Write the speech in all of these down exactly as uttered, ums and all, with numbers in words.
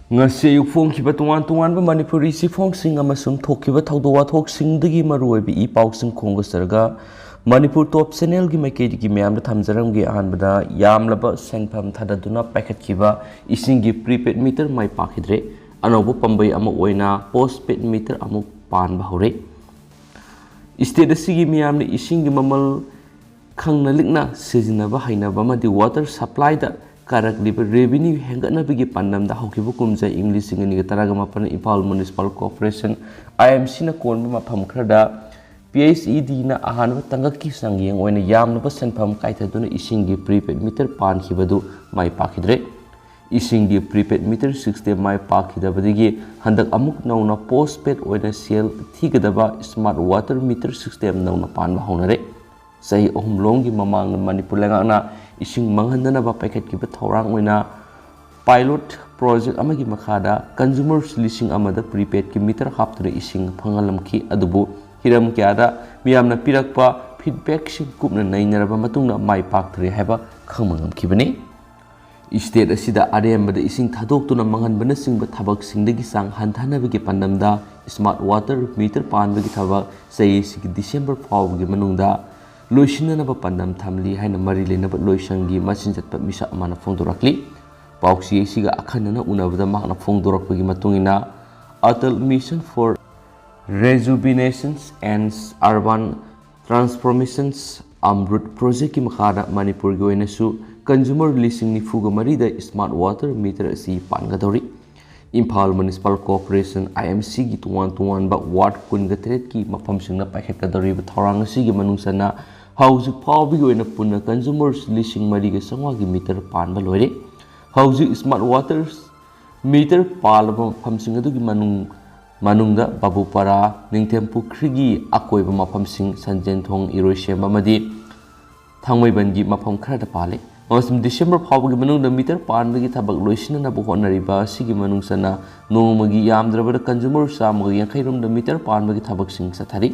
ꯉꯁꯤ ꯑꯌꯨꯛ ꯐꯣꯡꯈꯤꯕ ꯇꯣꯉꯥꯟ ꯇꯣꯉꯥꯟꯕ ꯃꯅꯤꯄꯨꯔꯤ ꯆꯦꯐꯣꯡꯁꯤꯡ ꯑꯃꯁꯨꯡ ꯊꯣꯛꯈꯤꯕ ꯊꯧꯗꯣꯛ ꯋꯥꯊꯣꯛꯁꯤꯡꯗꯒꯤ ꯃꯔꯨꯑꯣꯏꯕ ꯏ ꯄꯥꯎꯁꯤꯡ ꯈꯣꯝꯒꯠꯆꯔꯒ ꯃꯅꯤꯄꯨꯔ ꯇꯣꯞ ꯆꯦꯅꯦꯜꯒꯤ ꯃꯥꯏꯀꯩꯗꯒꯤ ꯃꯌꯥꯝꯗ ꯊꯝꯖꯔꯝꯒꯦ꯫ ꯑꯍꯥꯟꯕꯗ, ꯌꯥꯝꯂꯕ ꯁꯦꯟꯐꯝ ꯊꯥꯗꯗꯨꯅ ꯄꯥꯏꯈꯠꯈꯤꯕ ꯏꯁꯤꯡꯒꯤ prepaid meter ꯃꯥꯏ ꯄꯥꯛꯈꯤꯗ꯭ꯔꯦ꯫ ꯑꯅꯧꯕ ꯄꯥꯝꯕꯩ ꯑꯃ ꯑꯣꯏꯅ postpaid meter ꯑꯃꯨꯛ ꯄꯥꯟꯕ ꯍꯧꯔꯦ꯫ State ꯑꯁꯤꯒꯤ ꯃꯤꯌꯥꯝꯅ ꯏꯁꯤꯡꯒꯤ ꯃꯃꯜ ꯈꯪꯅ ꯂꯤꯛꯅ ꯁꯤꯖꯤꯟꯅꯕ ꯍꯩꯅꯕ ꯑꯃꯗꯤ water supplyꯗ ꯀꯥꯔꯛꯂꯤꯕ revenue ꯍꯦꯟꯒꯠꯅꯕꯒꯤ ꯄꯥꯟꯗꯝꯗ ꯍꯧꯈꯤꯕ ꯀꯨꯝꯖꯥ ꯏꯪ ꯂꯤꯁꯤꯡ ꯑꯅꯤꯒ ꯇꯔꯥꯒ ꯃꯥꯄꯟ Imphal Municipal Corporation, I M Cꯅ ꯀꯣꯟꯕ ꯃꯐꯝ ꯈꯔꯗ P H E Dꯅ ꯑꯍꯥꯟꯕ ꯇꯥꯡꯀꯛꯀꯤ ꯆꯥꯡꯌꯦꯡ ꯑꯣꯏꯅ ꯌꯥꯝꯂꯕ ꯁꯦꯟꯐꯝ ꯀꯥꯏꯊꯗꯨꯅ ꯏꯁꯤꯡꯒꯤ prepaid meter ꯄꯥꯟꯈꯤꯕꯗꯨ ꯃꯥꯏ ꯄꯥꯛꯈꯤꯗ꯭ꯔꯦ꯫ ꯏꯁꯤꯡꯒꯤ prepaid meter system ꯃꯥꯏ ꯄꯥꯛꯈꯤꯗꯕꯗꯒꯤ ꯍꯟꯗꯛ ꯑꯃꯨꯛ ꯅꯧꯅ postpaid ꯑꯣꯏꯅ ꯁꯦꯜ ꯊꯤꯒꯗꯕ smart water meter system ꯅꯧꯅ ꯄꯥꯟꯕ ꯍꯧꯅꯔꯦ꯫ ꯆꯍꯤ ꯑꯍꯨꯝ ꯂꯣꯝꯒꯤ ꯃꯃꯥꯡꯗ ꯃꯅꯤꯄꯨꯔ ꯂꯩꯉꯥꯛꯅ ꯏꯁꯤꯡ ꯃꯥꯡꯍꯟꯗꯅꯕ ꯄꯥꯏꯈꯠꯈꯤꯕ ꯊꯧꯔꯥꯡ ꯑꯣꯏꯅ pilot project ꯑꯃꯒꯤ ꯃꯈꯥꯗ consumers ꯂꯤꯁꯤꯡ ꯑꯃꯗ prepaidꯀꯤ meter ꯍꯥꯞꯇꯨꯅ ꯏꯁꯤꯡ ꯐꯪꯍꯜꯂꯝꯈꯤ꯫ ꯑꯗꯨꯕꯨ ꯍꯤꯔꯝ ꯀꯌꯥꯗ ꯃꯤꯌꯥꯝꯅ ꯄꯤꯔꯛꯄ feedbackꯁꯤꯡ ꯀꯨꯞꯅ ꯅꯩꯅꯔꯕ ꯃꯇꯨꯡꯗ ꯃꯥꯏ ꯄꯥꯛꯇ꯭ꯔꯦ ꯍꯥꯏꯕ ꯈꯪꯕ ꯉꯝꯈꯤꯕꯅꯤ꯫ State ꯑꯁꯤꯗ ꯑꯔꯦꯝꯕꯗ ꯏꯁꯤꯡ ꯊꯥꯗꯣꯛꯇꯨꯅ ꯃꯥꯡꯍꯟꯕꯅꯆꯤꯡꯕ ꯊꯕꯛꯁꯤꯡꯗꯒꯤ ꯆꯥꯡ ꯍꯟꯊꯅꯕꯒꯤ ꯄꯥꯟꯗꯝꯗ smart water meter ꯄꯥꯟꯕꯒꯤ ꯊꯕꯛ ꯆꯍꯤ ꯑꯁꯤꯒꯤ December ꯐꯥꯎꯕꯒꯤ ꯃꯅꯨꯡꯗ ꯂꯣꯏꯁꯤꯟꯅꯅꯕ ꯄꯥꯟꯗꯝ ꯊꯝꯂꯤ ꯍꯥꯏꯅ ꯃꯔꯤ ꯂꯩꯅꯕ ꯂꯣꯏꯁꯪꯒꯤ ꯃꯆꯤꯟ ꯆꯠꯄ ꯃꯤꯁꯛ ꯑꯃꯅ ꯐꯣꯡꯗꯣꯔꯛꯂꯤ꯫ ꯄꯥꯎꯆꯦ ꯑꯁꯤꯒ ꯑꯈꯟꯅꯅ ꯎꯅꯕꯗ ꯃꯍꯥꯛꯅ ꯐꯣꯡꯗꯣꯔꯛꯄꯒꯤ ꯃꯇꯨꯡ ꯏꯟꯅ, Atal Mission for Rejuvenations and Urban Transformations, AMRUT projectꯀꯤ ꯃꯈꯥꯗ ꯃꯅꯤꯄꯨꯔꯒꯤ ꯑꯣꯏꯅꯁꯨ consumer ꯂꯤꯁꯤꯡ ꯅꯤꯐꯨꯒ ꯃꯔꯤꯗ smart water meter ꯑꯁꯤ ꯄꯥꯟꯒꯗꯧꯔꯤ꯫ Imphal Municipal Corporation, I M Cꯒꯤ ꯇꯣꯉꯥꯟ ꯇꯣꯉꯥꯟꯕ ward ꯀꯨꯟꯒ ꯇꯔꯦꯠꯀꯤ ꯃꯐꯝꯁꯤꯡꯅ ꯄꯥꯏꯈꯠꯀꯗꯧꯔꯤꯕ ꯊꯧꯔꯥꯡ ꯑꯁꯤꯒꯤ ꯃꯅꯨꯡ ꯆꯟꯅ ꯍꯧꯖꯤꯛ ꯐꯥꯎꯕꯒꯤ ꯑꯣꯏꯅ ꯄꯨꯟꯅ consumers ꯂꯤꯁꯤꯡ ꯃꯔꯤꯒ ꯆꯥꯝꯃꯉꯥꯒꯤ meter ꯄꯥꯟꯕ ꯂꯣꯏꯔꯦ꯫ ꯍꯧꯖꯤꯛ smart water meter ꯄꯥꯜꯂꯕ ꯃꯐꯝꯁꯤꯡ ꯑꯗꯨꯒꯤ ꯃꯅꯨꯡ, ꯃꯅꯨꯡꯗ ꯕꯥꯕꯨꯄꯥꯔꯥ, ꯅꯤꯡꯊꯦꯝ ꯄꯨꯈ꯭ꯔꯤꯒꯤ ꯑꯀꯣꯏꯕ ꯃꯐꯝꯁꯤꯡ, ꯁꯟꯖꯦꯟꯊꯣꯡ, ꯏꯔꯣꯏꯁꯦꯝꯕ ꯑꯃꯗꯤ ꯊꯥꯡꯃꯩꯕꯟꯒꯤ ꯃꯐꯝ ꯈꯔꯗ ꯄꯥꯜꯂꯤ꯫ ꯑꯃꯁꯨꯡ December ꯐꯥꯎꯕꯒꯤ ꯃꯅꯨꯡꯗ meter ꯄꯥꯟꯕꯒꯤ ꯊꯕꯛ ꯂꯣꯏꯁꯤꯟꯅꯅꯕ ꯍꯣꯠꯅꯔꯤꯕ ꯑꯁꯤꯒꯤ ꯃꯅꯨꯡ ꯆꯟꯅ ꯅꯣꯡꯃꯒꯤ ꯌꯥꯝꯗ꯭ꯔꯕꯗ consumer ꯆꯥꯝꯃꯒ ꯌꯥꯡꯈꯩ ꯔꯣꯝꯗ meter ꯄꯥꯟꯕꯒꯤ ꯊꯕꯛꯁꯤꯡ ꯆꯠꯊꯔꯤ꯫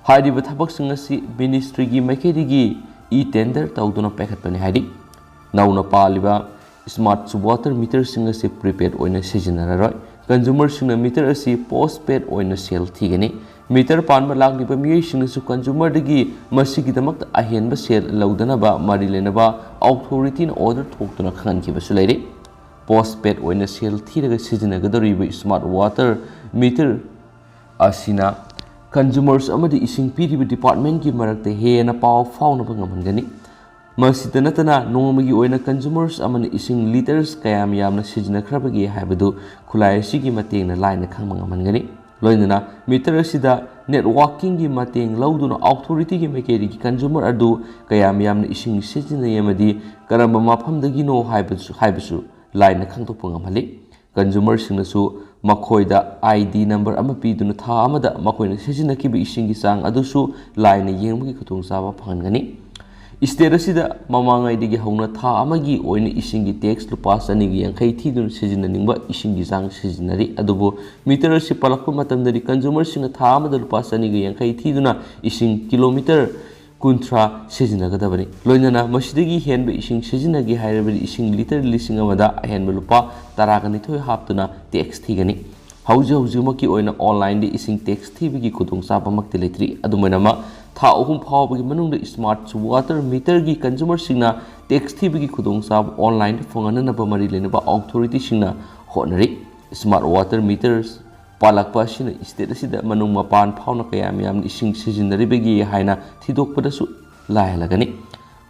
ꯍꯥꯏꯔꯤꯕ ꯊꯕꯛꯁꯤꯡ ꯑꯁꯤ ministryꯒꯤ ꯃꯥꯏꯀꯩꯗꯒꯤ e-tender ꯇꯧꯗꯨꯅ ꯄꯥꯏꯈꯠꯄꯅꯤ ꯍꯥꯏꯔꯤ꯫ ꯅꯧꯅ ꯄꯥꯜꯂꯤꯕ Smart water meterꯁꯤꯡ ꯑꯁꯤ prepaid ꯑꯣꯏꯅ ꯁꯤꯖꯤꯟꯅꯔꯔꯣꯏ꯫ Consumerꯁꯤꯡꯅ meter ꯑꯁꯤ postpaid ꯑꯣꯏꯅ ꯁꯦꯜ ꯊꯤꯒꯅꯤ꯫ Meter ꯄꯥꯟꯕ ꯂꯥꯛꯂꯤꯕ ꯃꯤꯑꯣꯏꯁꯤꯡꯅꯁꯨ consumerꯗꯒꯤ ꯃꯁꯤꯒꯤꯗꯃꯛꯇ ꯑꯍꯦꯟꯕ ꯁꯦꯜ ꯂꯧꯗꯅꯕ ꯃꯔꯤ ꯂꯩꯅꯕ authorityꯅ order ꯊꯣꯛꯇꯨꯅ ꯈꯪꯍꯟꯈꯤꯕꯁꯨ ꯂꯩꯔꯤ꯫ Postpaid ꯑꯣꯏꯅ ꯁꯦꯜ ꯊꯤꯔꯒ ꯁꯤꯖꯤꯟꯅꯒꯗꯧꯔꯤꯕ smart water meter ꯑꯁꯤꯅ consumers ꯑꯃꯗꯤ ꯏꯁꯤꯡ ꯄꯤꯔꯤꯕ departmentꯀꯤ ꯃꯔꯛꯇ ꯍꯦꯟꯅ ꯄꯥꯎ ꯐꯥꯎꯅꯕ ꯉꯝꯍꯟꯒꯅꯤ꯫ ꯃꯁꯤꯗ ꯅꯠꯇꯅ, ꯅꯣꯡꯃꯒꯤ ꯑꯣꯏꯅ consumers ꯑꯃꯅ ꯏꯁꯤꯡ liters ꯀꯌꯥꯝ ꯌꯥꯝꯅ ꯁꯤꯖꯤꯟꯅꯈ꯭ꯔꯕꯒꯦ ꯍꯥꯏꯕꯗꯨ ꯈꯨꯠꯂꯥꯏ ꯑꯁꯤꯒꯤ ꯃꯇꯦꯡꯅ ꯂꯥꯏꯅ ꯈꯪꯕ ꯉꯝꯍꯟꯒꯅꯤ꯫ ꯂꯣꯏꯅꯅ, meter ꯑꯁꯤꯗ networkingꯒꯤ ꯃꯇꯦꯡ ꯂꯧꯗꯨꯅ authorityꯒꯤ ꯃꯥꯏꯀꯩꯗꯒꯤ consumer ꯑꯗꯨ ꯀꯌꯥꯝ ꯌꯥꯝꯅ ꯏꯁꯤꯡ ꯁꯤꯖꯤꯟꯅꯩ ꯑꯃꯗꯤ ꯀꯔꯝꯕ ꯃꯐꯝꯗꯒꯤꯅꯣ ꯍꯥꯏꯕꯁꯨ, ꯍꯥꯏꯕꯁꯨ ꯂꯥꯏꯅ ꯈꯪꯗꯣꯛꯄ ꯉꯝꯍꯜꯂꯤ꯫ Consumerꯁꯤꯡꯅꯁꯨ ꯃꯈꯣꯏꯗ ID number ꯑꯃ ꯄꯤꯗꯨꯅ ꯊꯥ ꯑꯃꯗ ꯃꯈꯣꯏꯅ ꯁꯤꯖꯤꯟꯅꯈꯤꯕ ꯏꯁꯤꯡꯒꯤ ꯆꯥꯡ ꯑꯗꯨꯁꯨ ꯂꯥꯏꯅ ꯌꯦꯡꯕꯒꯤ ꯈꯨꯗꯣꯡꯆꯥꯕ ꯐꯪꯍꯟꯒꯅꯤ꯫ State ꯑꯁꯤꯗ ꯃꯃꯥꯡꯉꯩꯗꯒꯤ ꯍꯧꯅ ꯊꯥ ꯑꯃꯒꯤ ꯑꯣꯏꯅ ꯏꯁꯤꯡꯒꯤ tax ꯂꯨꯄꯥ ꯆꯅꯤꯒ ꯌꯥꯡꯈꯩ ꯊꯤꯗꯨꯅ ꯁꯤꯖꯤꯟꯅꯅꯤꯡꯕ ꯏꯁꯤꯡꯒꯤ ꯆꯥꯡ ꯁꯤꯖꯤꯟꯅꯔꯤ꯫ ꯑꯗꯨꯕꯨ meter ꯑꯁꯤ ꯄꯜꯂꯛꯄ ꯃꯇꯝꯗꯗꯤ consumerꯁꯤꯡꯅ ꯊꯥ ꯑꯃꯗ ꯂꯨꯄꯥ ꯆꯅꯤꯒ ꯌꯥꯡꯈꯩ ꯊꯤꯗꯨꯅ ꯏꯁꯤꯡ kilometer ꯀꯨꯟꯊ꯭ꯔꯥ ꯁꯤꯖꯤꯟꯅꯒꯗꯕꯅꯤ꯫ ꯂꯣꯏꯅꯅ ꯃꯁꯤꯗꯒꯤ ꯍꯦꯟꯕ ꯏꯁꯤꯡ ꯁꯤꯖꯤꯟꯅꯒꯦ ꯍꯥꯏꯔꯕꯗꯤ ꯏꯁꯤꯡ litre ꯂꯤꯁꯤꯡ ꯑꯃꯗ ꯑꯍꯦꯟꯕ ꯂꯨꯄꯥ ꯇꯔꯥꯒ ꯅꯤꯊꯣꯏ ꯍꯥꯞꯇꯨꯅ tax ꯊꯤꯒꯅꯤ꯫ ꯍꯧꯖꯤꯛ ꯍꯧꯖꯤꯛꯃꯛꯀꯤ ꯑꯣꯏꯅ onlineꯗ ꯏꯁꯤꯡ tax ꯊꯤꯕꯒꯤ ꯈꯨꯗꯣꯡꯆꯥꯕꯃꯛꯇꯤ ꯂꯩꯇ꯭ꯔꯤ꯫ ꯑꯗꯨꯝ ꯑꯣꯏꯅꯃꯛ, ꯊꯥ ꯑꯍꯨꯝ ꯐꯥꯎꯕꯒꯤ ꯃꯅꯨꯡꯗ smart water meterꯒꯤ consumerꯁꯤꯡꯅ tax ꯊꯤꯕꯒꯤ ꯈꯨꯗꯣꯡꯆꯥꯕ onlineꯗ ꯐꯪꯍꯟꯅꯅꯕ ꯃꯔꯤ ꯂꯩꯅꯕ authorityꯁꯤꯡꯅ ꯍꯣꯠꯅꯔꯤ꯫ Smart water meters ꯄꯥꯜꯂꯛꯄ ꯑꯁꯤꯅ state ꯑꯁꯤꯗ ꯃꯅꯨꯡ ꯃꯄꯥꯟ ꯐꯥꯎꯅ ꯀꯌꯥꯝ ꯌꯥꯝꯅ ꯏꯁꯤꯡ ꯁꯤꯖꯤꯟꯅꯔꯤꯕꯒꯦ ꯍꯥꯏꯅ ꯊꯤꯗꯣꯛꯄꯗꯁꯨ ꯂꯥꯏꯍꯜꯂꯒꯅꯤ꯫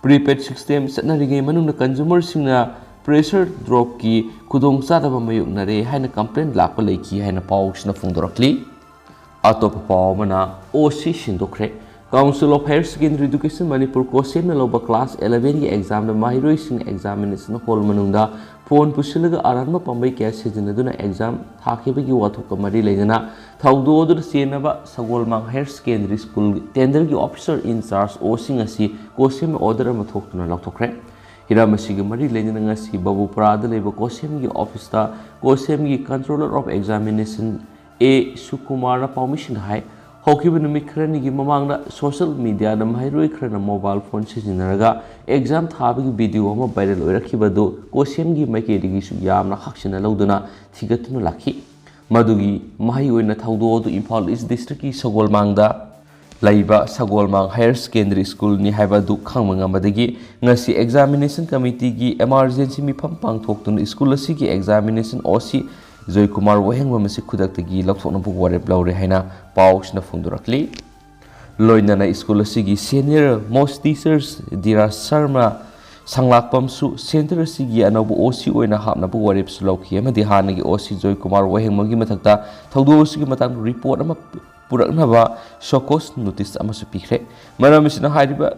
Prepaid system ꯆꯠꯅꯔꯤꯉꯩ ꯃꯅꯨꯡꯗ consumerꯁꯤꯡꯅ pressure dropꯀꯤ ꯈꯨꯗꯣꯡꯆꯥꯗꯕ ꯃꯥꯌꯣꯛꯅꯔꯦ ꯍꯥꯏꯅ complaint ꯂꯥꯛꯄ ꯂꯩꯈꯤ ꯍꯥꯏꯅ ꯄꯥꯎꯁꯤꯅ ꯐꯣꯡꯗꯣꯔꯛꯂꯤ꯫ ꯑꯇꯣꯞꯄ ꯄꯥꯎ ꯑꯃꯅ, OC ꯁꯤꯟꯗꯣꯛꯈ꯭ꯔꯦ꯫ Council of Higher Secondary Education Manipur, COHSEMꯅ ꯂꯧꯕ class elevenꯒꯤ examꯗ ꯃꯍꯩꯔꯣꯏꯁꯤꯡꯅ examination hall ꯃꯅꯨꯡꯗ phone ꯄꯨꯁꯤꯜꯂꯒ ꯑꯔꯥꯟꯕ ꯄꯥꯝꯕꯩ ꯀꯌꯥ ꯁꯤꯖꯤꯟꯅꯗꯨꯅ exam ꯊꯥꯈꯤꯕꯒꯤ ꯋꯥꯊꯣꯛꯀ ꯃꯔꯤ ꯂꯩꯅꯅ ꯊꯧꯗꯣꯛ ꯑꯗꯨꯗ ꯆꯦꯟꯅꯕ ꯁꯒꯣꯜꯃꯥꯡ Higher Secondary School tenderꯒꯤ officer in charge OC ꯉꯁꯤ COHSEMꯅ order ꯑꯃ ꯊꯣꯛꯇꯨꯅ ꯂꯧꯊꯣꯛꯈ꯭ꯔꯦ꯫ ꯍꯤꯔꯝ ꯑꯁꯤꯒ ꯃꯔꯤ ꯂꯩꯅꯅ ꯉꯁꯤ ꯕꯕꯨꯄꯨꯔꯥꯗ ꯂꯩꯕ COHSEMꯒꯤ officeꯇ COHSEMꯒꯤ Controller of Examination A ꯁꯨꯀꯨꯃꯥꯔꯅ ꯄꯥꯎꯃꯤꯁꯤꯡꯗ ꯍꯥꯏ, ꯍꯧꯈꯤꯕ ꯅꯨꯃꯤꯠ ꯈꯔꯅꯤꯒꯤ ꯃꯃꯥꯡꯗ social mediaꯗ ꯃꯍꯩꯔꯣꯏ ꯈꯔꯅ mobile phone ꯁꯤꯖꯤꯟꯅꯔꯒ exam ꯊꯥꯕꯒꯤ video ꯑꯃ viral ꯑꯣꯏꯔꯛꯈꯤꯕ ꯑꯗꯨ COHSEMꯒꯤ ꯃꯥꯏꯀꯩꯗꯒꯤꯁꯨ ꯌꯥꯝꯅ ꯍꯛꯁꯤꯟꯅ ꯂꯧꯗꯨꯅ ꯊꯤꯒꯠꯇꯨꯅ ꯂꯥꯛꯈꯤ꯫ ꯃꯗꯨꯒꯤ ꯃꯍꯩ ꯑꯣꯏꯅ ꯊꯧꯗꯣꯛ ꯑꯗꯨ ꯏꯝꯐꯥꯜ East Districtꯀꯤ ꯁꯒꯣꯜꯃꯥꯡꯗ ꯂꯩꯕ ꯁꯒꯣꯜꯃꯥꯡ Higher Secondary Schoolꯅꯤ ꯍꯥꯏꯕ ꯑꯗꯨ ꯈꯪꯕ ꯉꯝꯕꯗꯒꯤ ꯉꯁꯤ Examination Committeeꯒꯤ emergency ꯃꯤꯐꯝ ꯄꯥꯡꯊꯣꯛꯇꯨꯅ school ꯑꯁꯤꯒꯤ examination OC ꯖꯣꯏꯀꯨꯃꯥꯔ ꯋꯥꯍꯦꯡꯕꯝ ꯑꯁꯤ ꯈꯨꯗꯛꯇꯒꯤ ꯂꯧꯊꯣꯛꯅꯕ ꯋꯥꯔꯦꯞ ꯂꯧꯔꯦ ꯍꯥꯏꯅ ꯄꯥꯎꯁꯤꯅ ꯐꯣꯡꯗꯣꯔꯛꯂꯤ꯫ ꯂꯣꯏꯅꯅ school ꯑꯁꯤꯒꯤ senior most teachers Dhiraj Sharma ꯁꯪꯂꯥꯛꯄꯝꯁꯨ centre ꯑꯁꯤꯒꯤ ꯑꯅꯧꯕ OC ꯑꯣꯏꯅ ꯍꯥꯞꯅꯕ ꯋꯥꯔꯦꯞꯁꯨ ꯂꯧꯈꯤ ꯑꯃꯗꯤ ꯍꯥꯟꯅꯒꯤ OC ꯖꯣꯏꯀꯨꯃꯥꯔ ꯋꯥꯍꯦꯡꯕꯝꯒꯤ ꯃꯊꯛꯇ ꯊꯧꯗꯣꯛ ꯑꯁꯤꯒꯤ ꯃꯇꯥꯡꯗ report ꯑꯃ ꯄꯨꯔꯛꯅꯕ show cause notice ꯑꯃꯁꯨ ꯄꯤꯈ꯭ꯔꯦ꯫ ꯃꯔꯝ ꯑꯁꯤꯅ ꯍꯥꯏꯔꯤꯕ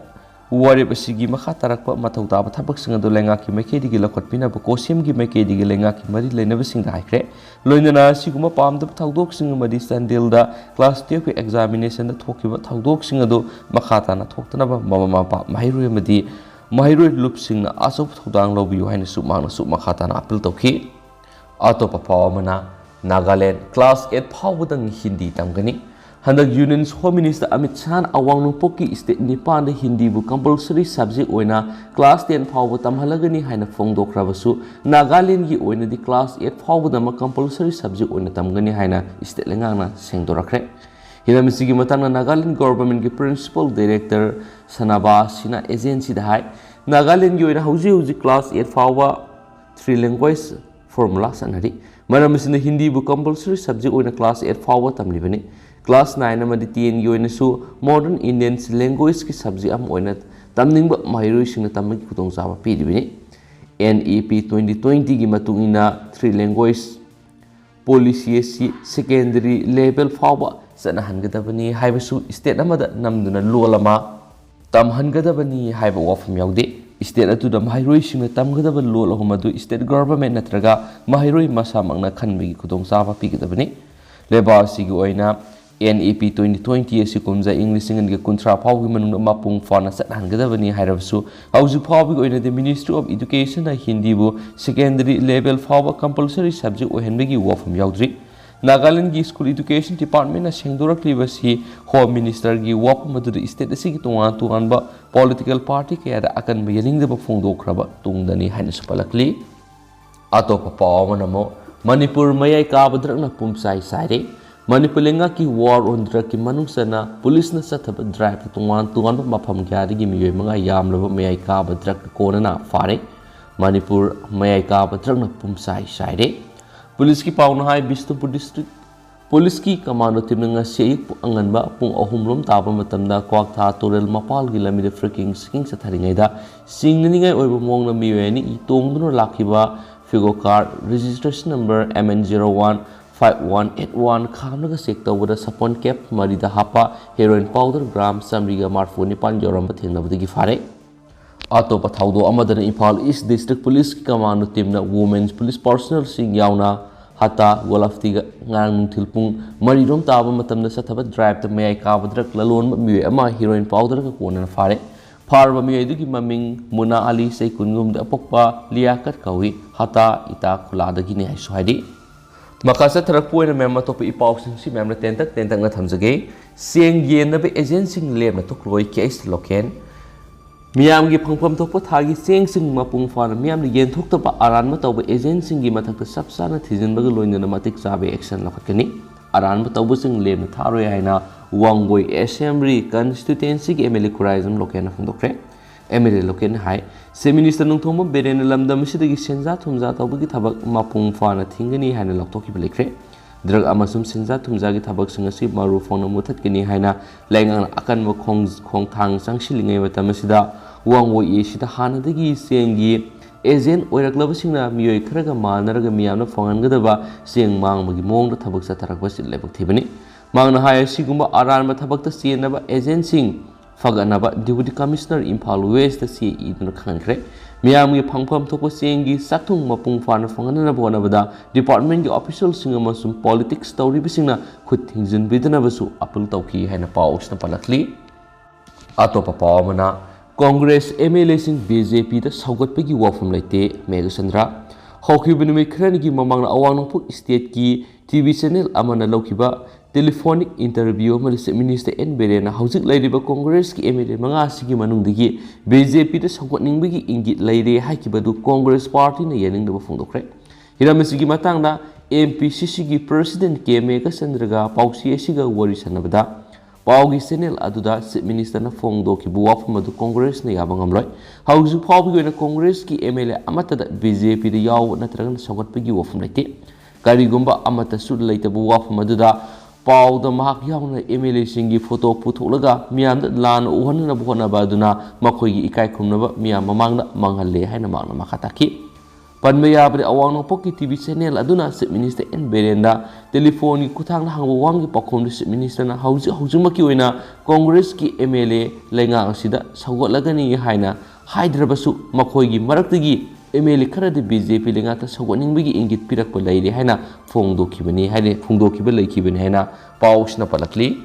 ꯋꯥꯔꯦꯞ ꯑꯁꯤꯒꯤ ꯃꯈꯥ ꯇꯥꯔꯛꯄ ꯃꯊꯧ ꯇꯥꯕ ꯊꯕꯛꯁꯤꯡ ꯑꯗꯨ ꯂꯩꯉꯥꯛꯀꯤ ꯃꯥꯏꯀꯩꯗꯒꯤ ꯂꯧꯈꯠꯄꯤꯅꯕ COHSEMꯒꯤ ꯃꯥꯏꯀꯩꯗꯒꯤ ꯂꯩꯉꯥꯛꯀꯤ ꯃꯔꯤ ꯂꯩꯅꯕꯁꯤꯡꯗ ꯍꯥꯏꯈ꯭ꯔꯦ꯫ ꯂꯣꯏꯅꯅ ꯑꯁꯤꯒꯨꯝꯕ ꯄꯥꯝꯗꯕ ꯊꯧꯗꯣꯛꯁꯤꯡ ꯑꯃꯗꯤ ꯆꯥꯟꯗꯦꯜꯗ class twelveꯀꯤ examinationꯗ ꯊꯣꯛꯈꯤꯕ ꯊꯧꯗꯣꯛꯁꯤꯡ ꯑꯗꯨ ꯃꯈꯥ ꯇꯥꯅ ꯊꯣꯛꯇꯅꯕ ꯃꯃꯥ ꯃꯄꯥ, ꯃꯍꯩꯔꯣꯏ ꯑꯃꯗꯤ ꯃꯍꯩꯔꯣꯏ ꯂꯨꯞꯁꯤꯡꯅ ꯑꯆꯧꯕ ꯊꯧꯗꯥꯡ ꯂꯧꯕꯤꯌꯨ ꯍꯥꯏꯅꯁꯨ ꯃꯍꯥꯛꯅꯁꯨ ꯃꯈꯥ ꯇꯥꯅ appeal ꯇꯧꯈꯤ꯫ ꯑꯇꯣꯞꯄ ꯄꯥꯎ ꯑꯃꯅ, ꯅꯥꯒꯥꯂꯦꯟ class eight ꯐꯥꯎꯕꯗꯪ ꯍꯤꯟꯗꯤ ꯇꯝꯒꯅꯤ꯫ ꯍꯟꯗꯛ Union Home Minister ꯑꯃꯤꯠ ꯁꯥꯍꯅ ꯑꯋꯥꯡ ꯅꯣꯡꯄꯣꯛꯀꯤ state ꯅꯤꯄꯥꯟꯗ ꯍꯤꯟꯗꯤꯕꯨ compulsory subject ꯑꯣꯏꯅ class ten ꯐꯥꯎꯕ ꯇꯝꯍꯜꯂꯒꯅꯤ ꯍꯥꯏꯅ ꯐꯣꯡꯗꯣꯛꯈ꯭ꯔꯕꯁꯨ, ꯅꯥꯒꯥꯂꯦꯟꯒꯤ ꯑꯣꯏꯅꯗꯤ class eight ꯐꯥꯎꯕꯗꯃꯛ compulsory subject ꯑꯣꯏꯅ ꯇꯝꯒꯅꯤ ꯍꯥꯏꯅ state ꯂꯩꯉꯥꯛꯅ ꯁꯦꯡꯗꯣꯔꯛꯈ꯭ꯔꯦ꯫ ꯍꯤꯔꯝ ꯑꯁꯤꯒꯤ ꯃꯇꯥꯡꯗ ꯅꯥꯒꯥꯂꯦꯟ governmentꯀꯤ Principal Director ꯁꯅꯥꯕꯥꯁꯤꯅ agencyꯗ ꯍꯥꯏ, ꯅꯥꯒꯥꯂꯦꯟꯒꯤ ꯑꯣꯏꯅ ꯍꯧꯖꯤꯛ ꯍꯧꯖꯤꯛ class eight ꯐꯥꯎꯕ three language formula ꯆꯠꯅꯔꯤ꯫ ꯃꯔꯝ ꯑꯁꯤꯅ ꯍꯤꯟꯗꯤꯕꯨ compulsory subject ꯑꯣꯏꯅ class eight ꯐꯥꯎꯕ ꯇꯝꯂꯤꯕꯅꯤ꯫ Class nine ꯑꯃꯗꯤ tenꯒꯤ ꯑꯣꯏꯅꯁꯨ modern Indian languageetꯀꯤ subject ꯑꯃ ꯑꯣꯏꯅ ꯇꯝꯅꯤꯡꯕ ꯃꯍꯩꯔꯣꯏꯁꯤꯡꯅ ꯇꯝꯕꯒꯤ ꯈꯨꯗꯣꯡꯆꯥꯕ ꯄꯤꯔꯤꯕꯅꯤ꯫ NEP twenty twentyꯒꯤ ꯃꯇꯨꯡ ꯏꯟꯅ three language policy ꯑꯁꯤ secondary level ꯐꯥꯎꯕ ꯆꯠꯅꯍꯟꯒꯗꯕꯅꯤ ꯍꯥꯏꯕꯁꯨ state ꯑꯃꯗ ꯅꯝꯗꯨꯅ ꯂꯣꯜ ꯑꯃ ꯇꯝꯍꯟꯒꯗꯕꯅꯤ ꯍꯥꯏꯕ ꯋꯥꯐꯝ ꯌꯥꯎꯗꯦ꯫ State ꯑꯗꯨꯗ ꯃꯍꯩꯔꯣꯏꯁꯤꯡꯅ ꯇꯝꯒꯗꯕ ꯂꯣꯜ ꯑꯍꯨꯝ ꯑꯗꯨ state government ꯅꯠꯇ꯭ꯔꯒ ꯃꯍꯩꯔꯣꯏ ꯃꯁꯥꯃꯛꯅ ꯈꯟꯕꯒꯤ ꯈꯨꯗꯣꯡꯆꯥꯕ ꯄꯤꯒꯗꯕꯅꯤ꯫ ꯂꯩꯕꯥꯛ ꯑꯁꯤꯒꯤ ꯑꯣꯏꯅ NEP twenty twenty ꯑꯁꯤ ꯀꯨꯝꯖꯥ ꯏꯪ ꯂꯤꯁꯤꯡ ꯑꯅꯤꯒ ꯀꯨꯟꯊ꯭ꯔꯥ ꯐꯥꯎꯒꯤ ꯃꯅꯨꯡꯗ ꯃꯄꯨꯡ ꯐꯥꯅ ꯆꯠꯍꯟꯒꯗꯕꯅꯤ ꯍꯥꯏꯔꯕꯁꯨ, ꯍꯧꯖꯤꯛ ꯐꯥꯎꯕꯒꯤ ꯑꯣꯏꯅꯗꯤ Ministry of Educationꯅ ꯍꯤꯟꯗꯤꯕꯨ secondary level ꯐꯥꯎꯕ compulsory subject ꯑꯣꯏꯍꯟꯕꯒꯤ ꯋꯥꯐꯝ ꯌꯥꯎꯗ꯭ꯔꯤ꯫ ꯅꯥꯒꯥꯂꯦꯟꯒꯤ ꯁ꯭ꯀꯨꯜ ꯏꯗꯨꯀꯦꯁꯟ ꯗꯤꯄꯥꯔꯠꯃꯦꯟꯅ ꯁꯦꯡꯗꯣꯔꯛꯂꯤꯕꯁꯤ ꯍꯣꯝ ꯃꯤꯅꯤꯁꯇꯔꯒꯤ ꯋꯥꯐꯝ ꯑꯗꯨꯗ ꯁ꯭ꯇꯦꯠ ꯑꯁꯤꯒꯤ ꯇꯣꯉꯥꯟ ꯇꯣꯉꯥꯟꯕ ꯄꯣꯂꯤꯇꯤꯀꯦꯜ ꯄꯥꯔꯇꯤ ꯀꯌꯥꯗ ꯑꯀꯟꯕ ꯌꯥꯅꯤꯡꯗꯕ ꯐꯣꯡꯗꯣꯛꯈ꯭ꯔꯕ ꯇꯨꯡꯗꯅꯤ ꯍꯥꯏꯅꯁꯨ ꯄꯜꯂꯛꯂꯤ꯫ ꯑꯇꯣꯞꯄ ꯄꯥꯎ ꯑꯃꯅ ꯑꯃꯨꯛ ꯃꯅꯤꯄꯨꯔ ꯃꯌꯥꯏ ꯀꯥꯕ ꯗ꯭ꯔꯒꯅ ꯄꯨꯝꯆꯥꯏ ꯆꯥꯏꯔꯦ꯫ ꯃꯅꯤꯄꯨꯔ ꯂꯩꯉꯥꯛꯀꯤ ꯋꯥꯔ ꯑꯣꯟ ꯗ꯭ꯔꯒꯀꯤ ꯃꯅꯨꯡ ꯆꯟꯅ ꯄꯨꯂꯤꯁꯅ ꯆꯠꯊꯕ ꯗ꯭ꯔꯥꯏꯚꯇ ꯇꯣꯉꯥꯟ ꯇꯣꯉꯥꯟꯕ ꯃꯐꯝ ꯀꯌꯥꯗꯒꯤ ꯃꯤꯑꯣꯏ ꯃꯉꯥ ꯌꯥꯝꯂꯕ ꯃꯌꯥꯏ ꯀꯥꯕ ꯗ꯭ꯔꯒꯅ ꯀꯣꯟꯅꯅ ꯐꯥꯔꯦ꯫ ꯃꯅꯤꯄꯨꯔ ꯃꯌꯥꯏ ꯀꯥꯕ ꯗ꯭ꯔꯒꯅ ꯄꯨꯝꯆꯥꯏ ꯆꯥꯏꯔꯦ꯫ ꯄꯨꯂꯤꯁꯀꯤ ꯄꯥꯎꯅ ꯍꯥꯏ, ꯕꯤꯁꯅꯨꯄꯨꯔ ꯗꯤꯁꯇ꯭ꯔꯤꯛ ꯄꯨꯂꯤꯁꯀꯤ ꯀꯃꯥꯟꯗꯣ ꯇꯤꯝꯅ ꯉꯁꯤ ꯑꯌꯨꯛ ꯑꯉꯟꯕ ꯄꯨꯡ ꯑꯍꯨꯝ ꯔꯣꯝ ꯇꯥꯕ ꯃꯇꯝꯗ ꯀ꯭ꯋꯥꯛꯊꯥ ꯇꯨꯔꯦꯜ ꯃꯄꯥꯜꯒꯤ ꯂꯝꯕꯤꯗ ꯐ꯭ꯔꯤꯀꯤꯡ ꯁꯤꯀꯤꯡ ꯆꯠꯊꯔꯤꯉꯩꯗ ꯆꯤꯡꯅꯅꯤꯡꯉꯥꯏ ꯑꯣꯏꯕ ꯃꯑꯣꯡꯗ ꯃꯤꯑꯣꯏ ꯑꯅꯤ ꯇꯣꯡꯗꯨꯅ ꯂꯥꯛꯈꯤꯕ ꯐꯤꯒꯣ car registration number M N zero one five one eight one ꯈꯥꯝꯂꯒ ꯆꯦꯛ ꯇꯧꯕꯗ ꯁꯥꯄꯣꯟ ꯀꯦꯞ ꯃꯔꯤꯗ ꯍꯥꯞꯄ ꯍꯦꯔꯣꯏꯟ ꯄꯥꯎꯗꯔ ꯒ꯭ꯔꯥꯝ ꯆꯥꯃꯔꯤꯒ ꯃꯔꯤꯐꯨ ꯅꯤꯄꯥꯟ ꯌꯧꯔꯝꯕ ꯊꯦꯡꯅꯕꯗꯒꯤ ꯐꯥꯔꯦ꯫ ꯑꯇꯣꯞꯄ ꯊꯧꯗꯣꯛ ꯑꯃꯗꯅ ꯏꯝꯐꯥꯜ ꯏꯁ ꯗꯤꯁꯇ꯭ꯔꯤꯛ ꯄꯨꯂꯤꯁꯀꯤ ꯀꯃꯥꯟꯗꯣ ꯇꯤꯝꯅ ꯋꯨꯃꯦꯟꯁ ꯄꯨꯂꯤꯁ ꯄꯥꯔꯁꯅꯦꯜꯁꯤꯡ ꯌꯥꯎꯅ ꯍꯇꯥ ꯒꯣꯂꯥꯐꯇꯤꯒ ꯉꯔꯥꯡ ꯅꯨꯡꯊꯤꯜ ꯄꯨꯡ ꯃꯔꯤꯔꯣꯝ ꯇꯥꯕ ꯃꯇꯝꯗ ꯆꯠꯊꯕ ꯗ꯭ꯔꯥꯏꯚꯇ ꯃꯌꯥꯏ ꯀꯥꯕ ꯗ꯭ꯔꯒ ꯂꯂꯣꯟꯕ ꯃꯤꯑꯣꯏ ꯑꯃ ꯍꯤꯔꯣꯏꯟ ꯄꯥꯎꯗꯔꯒ ꯀꯣꯟꯅꯅ ꯐꯥꯔꯦ꯫ ꯐꯥꯔꯕ ꯃꯤꯑꯣꯏ ꯑꯗꯨꯒꯤ ꯃꯃꯤꯡ ꯃꯨꯅꯥ ꯑꯂꯤ, ꯆꯍꯤ ꯀꯨꯟꯒꯨꯝꯗ ꯑꯄꯣꯛꯄ ꯂꯤꯌꯥꯀꯠ ꯀꯧꯏ꯫ ꯍꯇꯥ ꯏꯇꯥ ꯈꯨꯂꯥꯗꯒꯤꯅꯤ ꯍꯥꯏꯁꯨ ꯍꯥꯏꯔꯤ꯫ ꯃꯈꯥ ꯆꯠꯊꯔꯛꯄ ꯑꯣꯏꯅ ꯃꯌꯥꯝ ꯑꯇꯣꯞꯄ ꯏ ꯄꯥꯎꯁꯤꯡꯁꯤ ꯃꯌꯥꯝꯅ ꯇꯦꯟꯇꯛ ꯇꯦꯟꯇꯛꯅ ꯊꯝꯖꯒꯦ꯫ ꯆꯦꯡ ꯌꯦꯟꯅꯕ ꯑꯦꯖꯦꯟꯁꯤꯡ ꯂꯦꯝꯅ ꯊꯣꯛꯂꯣꯏ, ꯀꯦ ꯑꯩꯆ ꯂꯣꯀꯦꯟ꯫ ꯃꯤꯌꯥꯝꯒꯤ ꯐꯪꯐꯝ ꯊꯣꯛꯄ ꯊꯥꯒꯤ ꯆꯦꯡꯁꯤꯡ ꯃꯄꯨꯡ ꯐꯥꯅ ꯃꯤꯌꯥꯝꯅ ꯌꯦꯟꯊꯣꯛꯇꯕ ꯑꯔꯥꯟꯕ ꯇꯧꯕ ꯑꯦꯖꯦꯟꯁꯤꯡꯒꯤ ꯃꯊꯛꯇ ꯆꯞ ꯆꯥꯅ ꯊꯤꯖꯤꯟꯕꯒ ꯂꯣꯏꯅꯅ ꯃꯇꯤꯛ ꯆꯥꯕ ꯑꯦꯛꯁꯟ ꯂꯧꯈꯠꯀꯅꯤ꯫ ꯑꯔꯥꯟꯕ ꯇꯧꯕꯁꯤꯡ ꯂꯦꯝꯅ ꯊꯥꯔꯣꯏ ꯍꯥꯏꯅ ꯋꯥꯡꯒꯣꯏ ꯑꯦꯁꯦꯝꯕ꯭ꯂꯤ ꯀꯟꯁꯇꯤꯇ꯭ꯌꯨꯑꯦꯟꯁꯤꯒꯤ ꯑꯦꯝ ꯑꯦꯜ ꯑꯦ ꯈꯨꯔꯥꯏꯖꯝ ꯂꯣꯀꯦꯟꯅ ꯐꯣꯡꯗꯣꯛꯈ꯭ꯔꯦ꯫ ꯑꯦꯝ ꯑꯦꯜ ꯑꯦ ꯂꯣꯀꯦꯟꯅ ꯍꯥꯏ, ꯆꯤꯐ ꯃꯤꯅꯤꯁꯇꯔ ꯅꯣꯡꯊꯣꯝꯕꯝ ꯕꯤꯔꯦꯟꯅ ꯂꯝꯗꯝ ꯑꯁꯤꯗꯒꯤ ꯁꯦꯟꯖꯥ ꯊꯨꯝꯖꯥ ꯇꯧꯕꯒꯤ ꯊꯕꯛ ꯃꯄꯨꯡ ꯐꯥꯅ ꯊꯤꯡꯒꯅꯤ ꯍꯥꯏꯅ ꯂꯥꯎꯊꯣꯛꯈꯤꯕ ꯂꯩꯈ꯭ꯔꯦ꯫ ꯗ꯭ꯔꯒ ꯑꯃꯁꯨꯡ ꯁꯦꯟꯖꯥ ꯊꯨꯝꯖꯥꯒꯤ ꯊꯕꯛꯁꯤꯡ ꯑꯁꯤ ꯃꯔꯨ ꯐꯪꯅ ꯃꯨꯊꯠꯀꯅꯤ ꯍꯥꯏꯅ ꯂꯩꯉꯥꯛꯅ ꯑꯀꯟꯕ ꯈꯣꯡ-, ꯈꯣꯡꯊꯥꯡ ꯆꯪꯁꯤꯜꯂꯤꯉꯩ ꯃꯇꯝ ꯑꯁꯤꯗ ꯋꯥꯡꯒꯣꯏ ꯑꯦꯁꯤꯗ ꯍꯥꯟꯅꯗꯒꯤ ꯆꯦꯡꯒꯤ ꯑꯦꯖꯦꯟ ꯑꯣꯏꯔꯛꯂꯕꯁꯤꯡꯅ ꯃꯤꯑꯣꯏ ꯈꯔꯒ ꯃꯥꯟꯅꯔꯒ ꯃꯤꯌꯥꯝꯅ ꯐꯪꯍꯟꯒꯗꯕ ꯆꯦꯡ ꯃꯥꯡꯕꯒꯤ ꯃꯑꯣꯡꯗ ꯊꯕꯛ ꯆꯠꯊꯔꯛꯄ ꯑꯁꯤ ꯂꯥꯏꯕꯛ ꯊꯤꯕꯅꯤ꯫ ꯃꯍꯥꯛꯅ ꯍꯥꯏ, ꯑꯁꯤꯒꯨꯝꯕ ꯑꯔꯥꯟꯕ ꯊꯕꯛꯇ ꯆꯦꯟꯅꯕ ꯑꯦꯖꯦꯟꯁꯤꯡ ꯐꯒꯠꯅꯕ ꯗꯤꯄꯨꯇꯤ ꯀꯃꯤꯁꯅꯔ ꯏꯝꯐꯥꯜ ꯋꯦꯁꯇ ꯆꯦ ꯏꯗꯨꯅ ꯈꯪꯍꯟꯈ꯭ꯔꯦ꯫ ꯃꯤꯌꯥꯝꯒꯤ ꯐꯪꯐꯝ ꯊꯣꯛꯄ ꯆꯦꯡꯒꯤ ꯆꯥꯛꯊꯨꯡ ꯃꯄꯨꯡ ꯐꯥꯅ ꯐꯪꯍꯟꯅꯕ ꯍꯣꯠꯅꯕꯗ ꯗꯤꯄꯥꯔꯠꯃꯦꯟꯒꯤ ꯑꯣꯐꯤꯁꯤꯌꯦꯜꯁꯤꯡ ꯑꯃꯁꯨꯡ ꯄꯣꯂꯤꯇꯤꯛꯁ ꯇꯧꯔꯤꯕꯁꯤꯡꯅ ꯈꯨꯠ ꯊꯤꯡꯖꯤꯟꯕꯤꯗꯅꯕꯁꯨ ꯑꯥꯄꯤꯜ ꯇꯧꯈꯤ ꯍꯥꯏꯅ ꯄꯥꯎ ꯑꯁꯤꯅ ꯄꯜꯂꯛꯂꯤ꯫ ꯑꯇꯣꯞꯄ ꯄꯥꯎ ꯑꯃꯅ, ꯀꯣꯡꯒ꯭ꯔꯦꯁ ꯑꯦꯝ ꯑꯦꯜ ꯑꯦꯁꯤꯡ ꯕꯤ ꯖꯦ ꯄꯤꯗ ꯁꯧꯒꯠꯄꯒꯤ ꯋꯥꯐꯝ ꯂꯩꯇꯦ, ꯃꯦꯘꯆꯟꯗ꯭ꯔ꯫ ꯍꯧꯈꯤꯕ ꯅꯨꯃꯤꯠ ꯈꯔꯅꯤꯒꯤ ꯃꯃꯥꯡꯗ ꯑꯋꯥꯡ ꯅꯣꯡꯄꯣꯛ stateꯀꯤ TV channel ꯑꯃꯅ ꯂꯧꯈꯤꯕ telephonic interview ꯑꯃꯗ Chief Minister ꯑꯦꯟ ꯕꯤꯔꯦꯟꯅ ꯍꯧꯖꯤꯛ ꯂꯩꯔꯤꯕ Congressꯀꯤ MLA ꯃꯉꯥ ꯑꯁꯤꯒꯤ ꯃꯅꯨꯡꯗꯒꯤ BJPꯗ ꯁꯧꯒꯠꯅꯤꯡꯕꯒꯤ ꯏꯪꯒꯤꯠ ꯂꯩꯔꯦ ꯍꯥꯏꯈꯤꯕ ꯑꯗꯨ Congress partyꯅ ꯌꯥꯅꯤꯡꯗꯕ ꯐꯣꯡꯗꯣꯛꯈ꯭ꯔꯦ꯫ ꯍꯤꯔꯝ ꯑꯁꯤꯒꯤ ꯃꯇꯥꯡꯗ MPCCꯒꯤ President ꯀꯦ ꯃꯦꯘꯆꯟꯗ꯭ꯔꯒ ꯄꯥꯎꯆꯦ ꯑꯁꯤꯒ ꯋꯥꯔꯤ ꯁꯥꯟꯅꯕꯗ ꯄꯥꯎꯒꯤ channel ꯑꯗꯨꯗ Chief Ministerꯅ ꯐꯣꯡꯗꯣꯛꯈꯤꯕ ꯋꯥꯐꯝ ꯑꯗꯨ Congressꯅ ꯌꯥꯕ ꯉꯝꯂꯣꯏ꯫ ꯍꯧꯖꯤꯛ ꯐꯥꯎꯕꯒꯤ ꯑꯣꯏꯅ Congressꯀꯤ MLA ꯑꯃꯠꯇꯗ BJPꯗ ꯌꯥꯎꯕ ꯅꯠꯇ꯭ꯔꯒꯅ ꯁꯧꯒꯠꯄꯒꯤ ꯋꯥꯐꯝ ꯂꯩꯇꯦ꯫ ꯀꯔꯤꯒꯨꯝꯕ ꯑꯃꯠꯇꯁꯨ ꯂꯩꯇꯕ ꯋꯥꯐꯝ ꯑꯗꯨꯗ ꯄꯥꯎꯗ ꯃꯍꯥꯛ ꯌꯥꯎꯅ MLAꯁꯤꯡꯒꯤ photo ꯄꯨꯊꯣꯛꯂꯒ ꯃꯤꯌꯥꯝꯗ ꯂꯥꯟꯅ ꯎꯍꯟꯅꯅꯕ ꯍꯣꯠꯅꯕ ꯑꯗꯨꯅ ꯃꯈꯣꯏꯒꯤ ꯏꯀꯥꯏ ꯈꯨꯝꯅꯕ ꯃꯤꯌꯥꯝ ꯃꯃꯥꯡꯗ ꯃꯥꯡꯍꯜꯂꯦ ꯍꯥꯏꯅ ꯃꯍꯥꯛꯅ ꯃꯈꯥ ꯇꯥꯈꯤ꯫ ꯄꯟꯕ ꯌꯥꯕꯗꯤ, ꯑꯋꯥꯡ ꯅꯣꯡꯄꯣꯛꯀꯤ TV channel ꯑꯗꯨꯅ Chief Minister ꯑꯦꯟ ꯕꯤꯔꯦꯟꯗ telephoneꯒꯤ ꯈꯨꯠꯊꯥꯡꯗ ꯍꯪꯕ ꯋꯥꯍꯪꯒꯤ ꯄꯥꯎꯈꯨꯝꯗ Chief Ministerꯅ ꯍꯧꯖꯤꯛ ꯍꯧꯖꯤꯛꯃꯛꯀꯤ ꯑꯣꯏꯅ Congressꯀꯤ MLA ꯂꯩꯉꯥꯛ ꯑꯁꯤꯗ ꯁꯧꯒꯠꯂꯒꯅꯤ ꯍꯥꯏꯅ ꯍꯥꯏꯗ꯭ꯔꯕꯁꯨ, ꯃꯈꯣꯏꯒꯤ ꯃꯔꯛꯇꯒꯤ MLA ꯈꯔꯗꯤ BJP ꯂꯩꯉꯥꯛꯇ ꯁꯧꯒꯠꯅꯤꯡꯕꯒꯤ ꯏꯪꯒꯤꯠ ꯄꯤꯔꯛꯄ ꯂꯩꯔꯦ ꯍꯥꯏꯅ ꯐꯣꯡꯗꯣꯛꯈꯤꯕꯅꯤ ꯍꯥꯏꯅ ꯐꯣꯡꯗꯣꯛꯈꯤꯕ ꯂꯩꯈꯤꯕꯅꯤ ꯍꯥꯏꯅ ꯄꯥꯎꯁꯤꯅ ꯄꯜꯂꯛꯂꯤ꯫